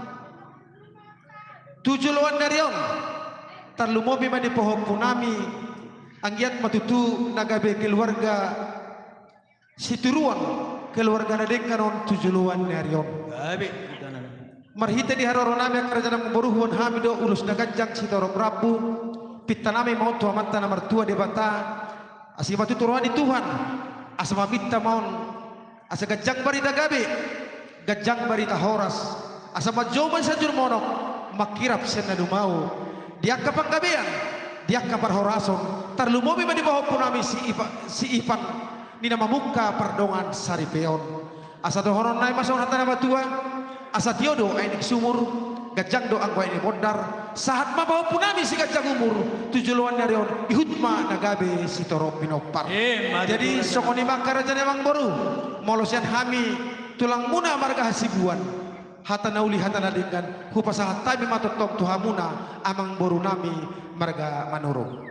tu joloan ni ari on, tarlumobi ma di pahompu nami, anggiat ma tutu na gabe keluarga sitiruon, keluarga na denggan on tu joloan ni ari on. Gabe, Tulang. Marhite di haroro nami, angka raja nami, amangboru, huboan hami do ulos na ganjang sitorop rambu. Pinta nami ma on tu Amanta na martua Debata, asi ma tutu roha ni Tuhan, asa maminta ma on, asa ganjang barita gabe, ganjang barita horas, asa manjou ma sianjur monok, mangkirap sian na dumao, di angka panggabean, di angka parhorason, tarlumobi ma di pahompu nami si Ipa-, si Ipan, ni na mamungka pardongansaripeon. Asa dohonon nami ma songon hata ni natuatua, asa tio do aek ni sumur, ganjang do anggo aek ni bondar, sahat ma pahompu nami siganjang umur, tu joloan ni ari on, ihut ma na gabe sitorop pinompar. Emma tutu. Jadi, raja, songon i ma, angka raja nami, amangboru, molo sian hami tulangmuna marga Hasibuan, hata na uli, hata na denggan, hupasahat hami ma tongtong tu hamuna, amangboru nami marga Manurung.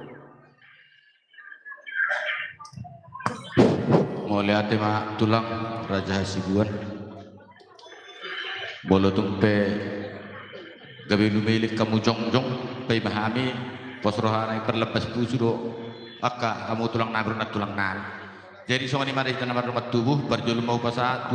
Mauliate ma, Tulang, Raja Hasibuan. Molo tung pe gabe lumelek hamu jongjong, paima hami, pos roha nai, parlambas pusu do angka hamu tulang nami, tulang nami. Jadi, songon i ma di hita na mardongan tubu, parjolo ma hupasahat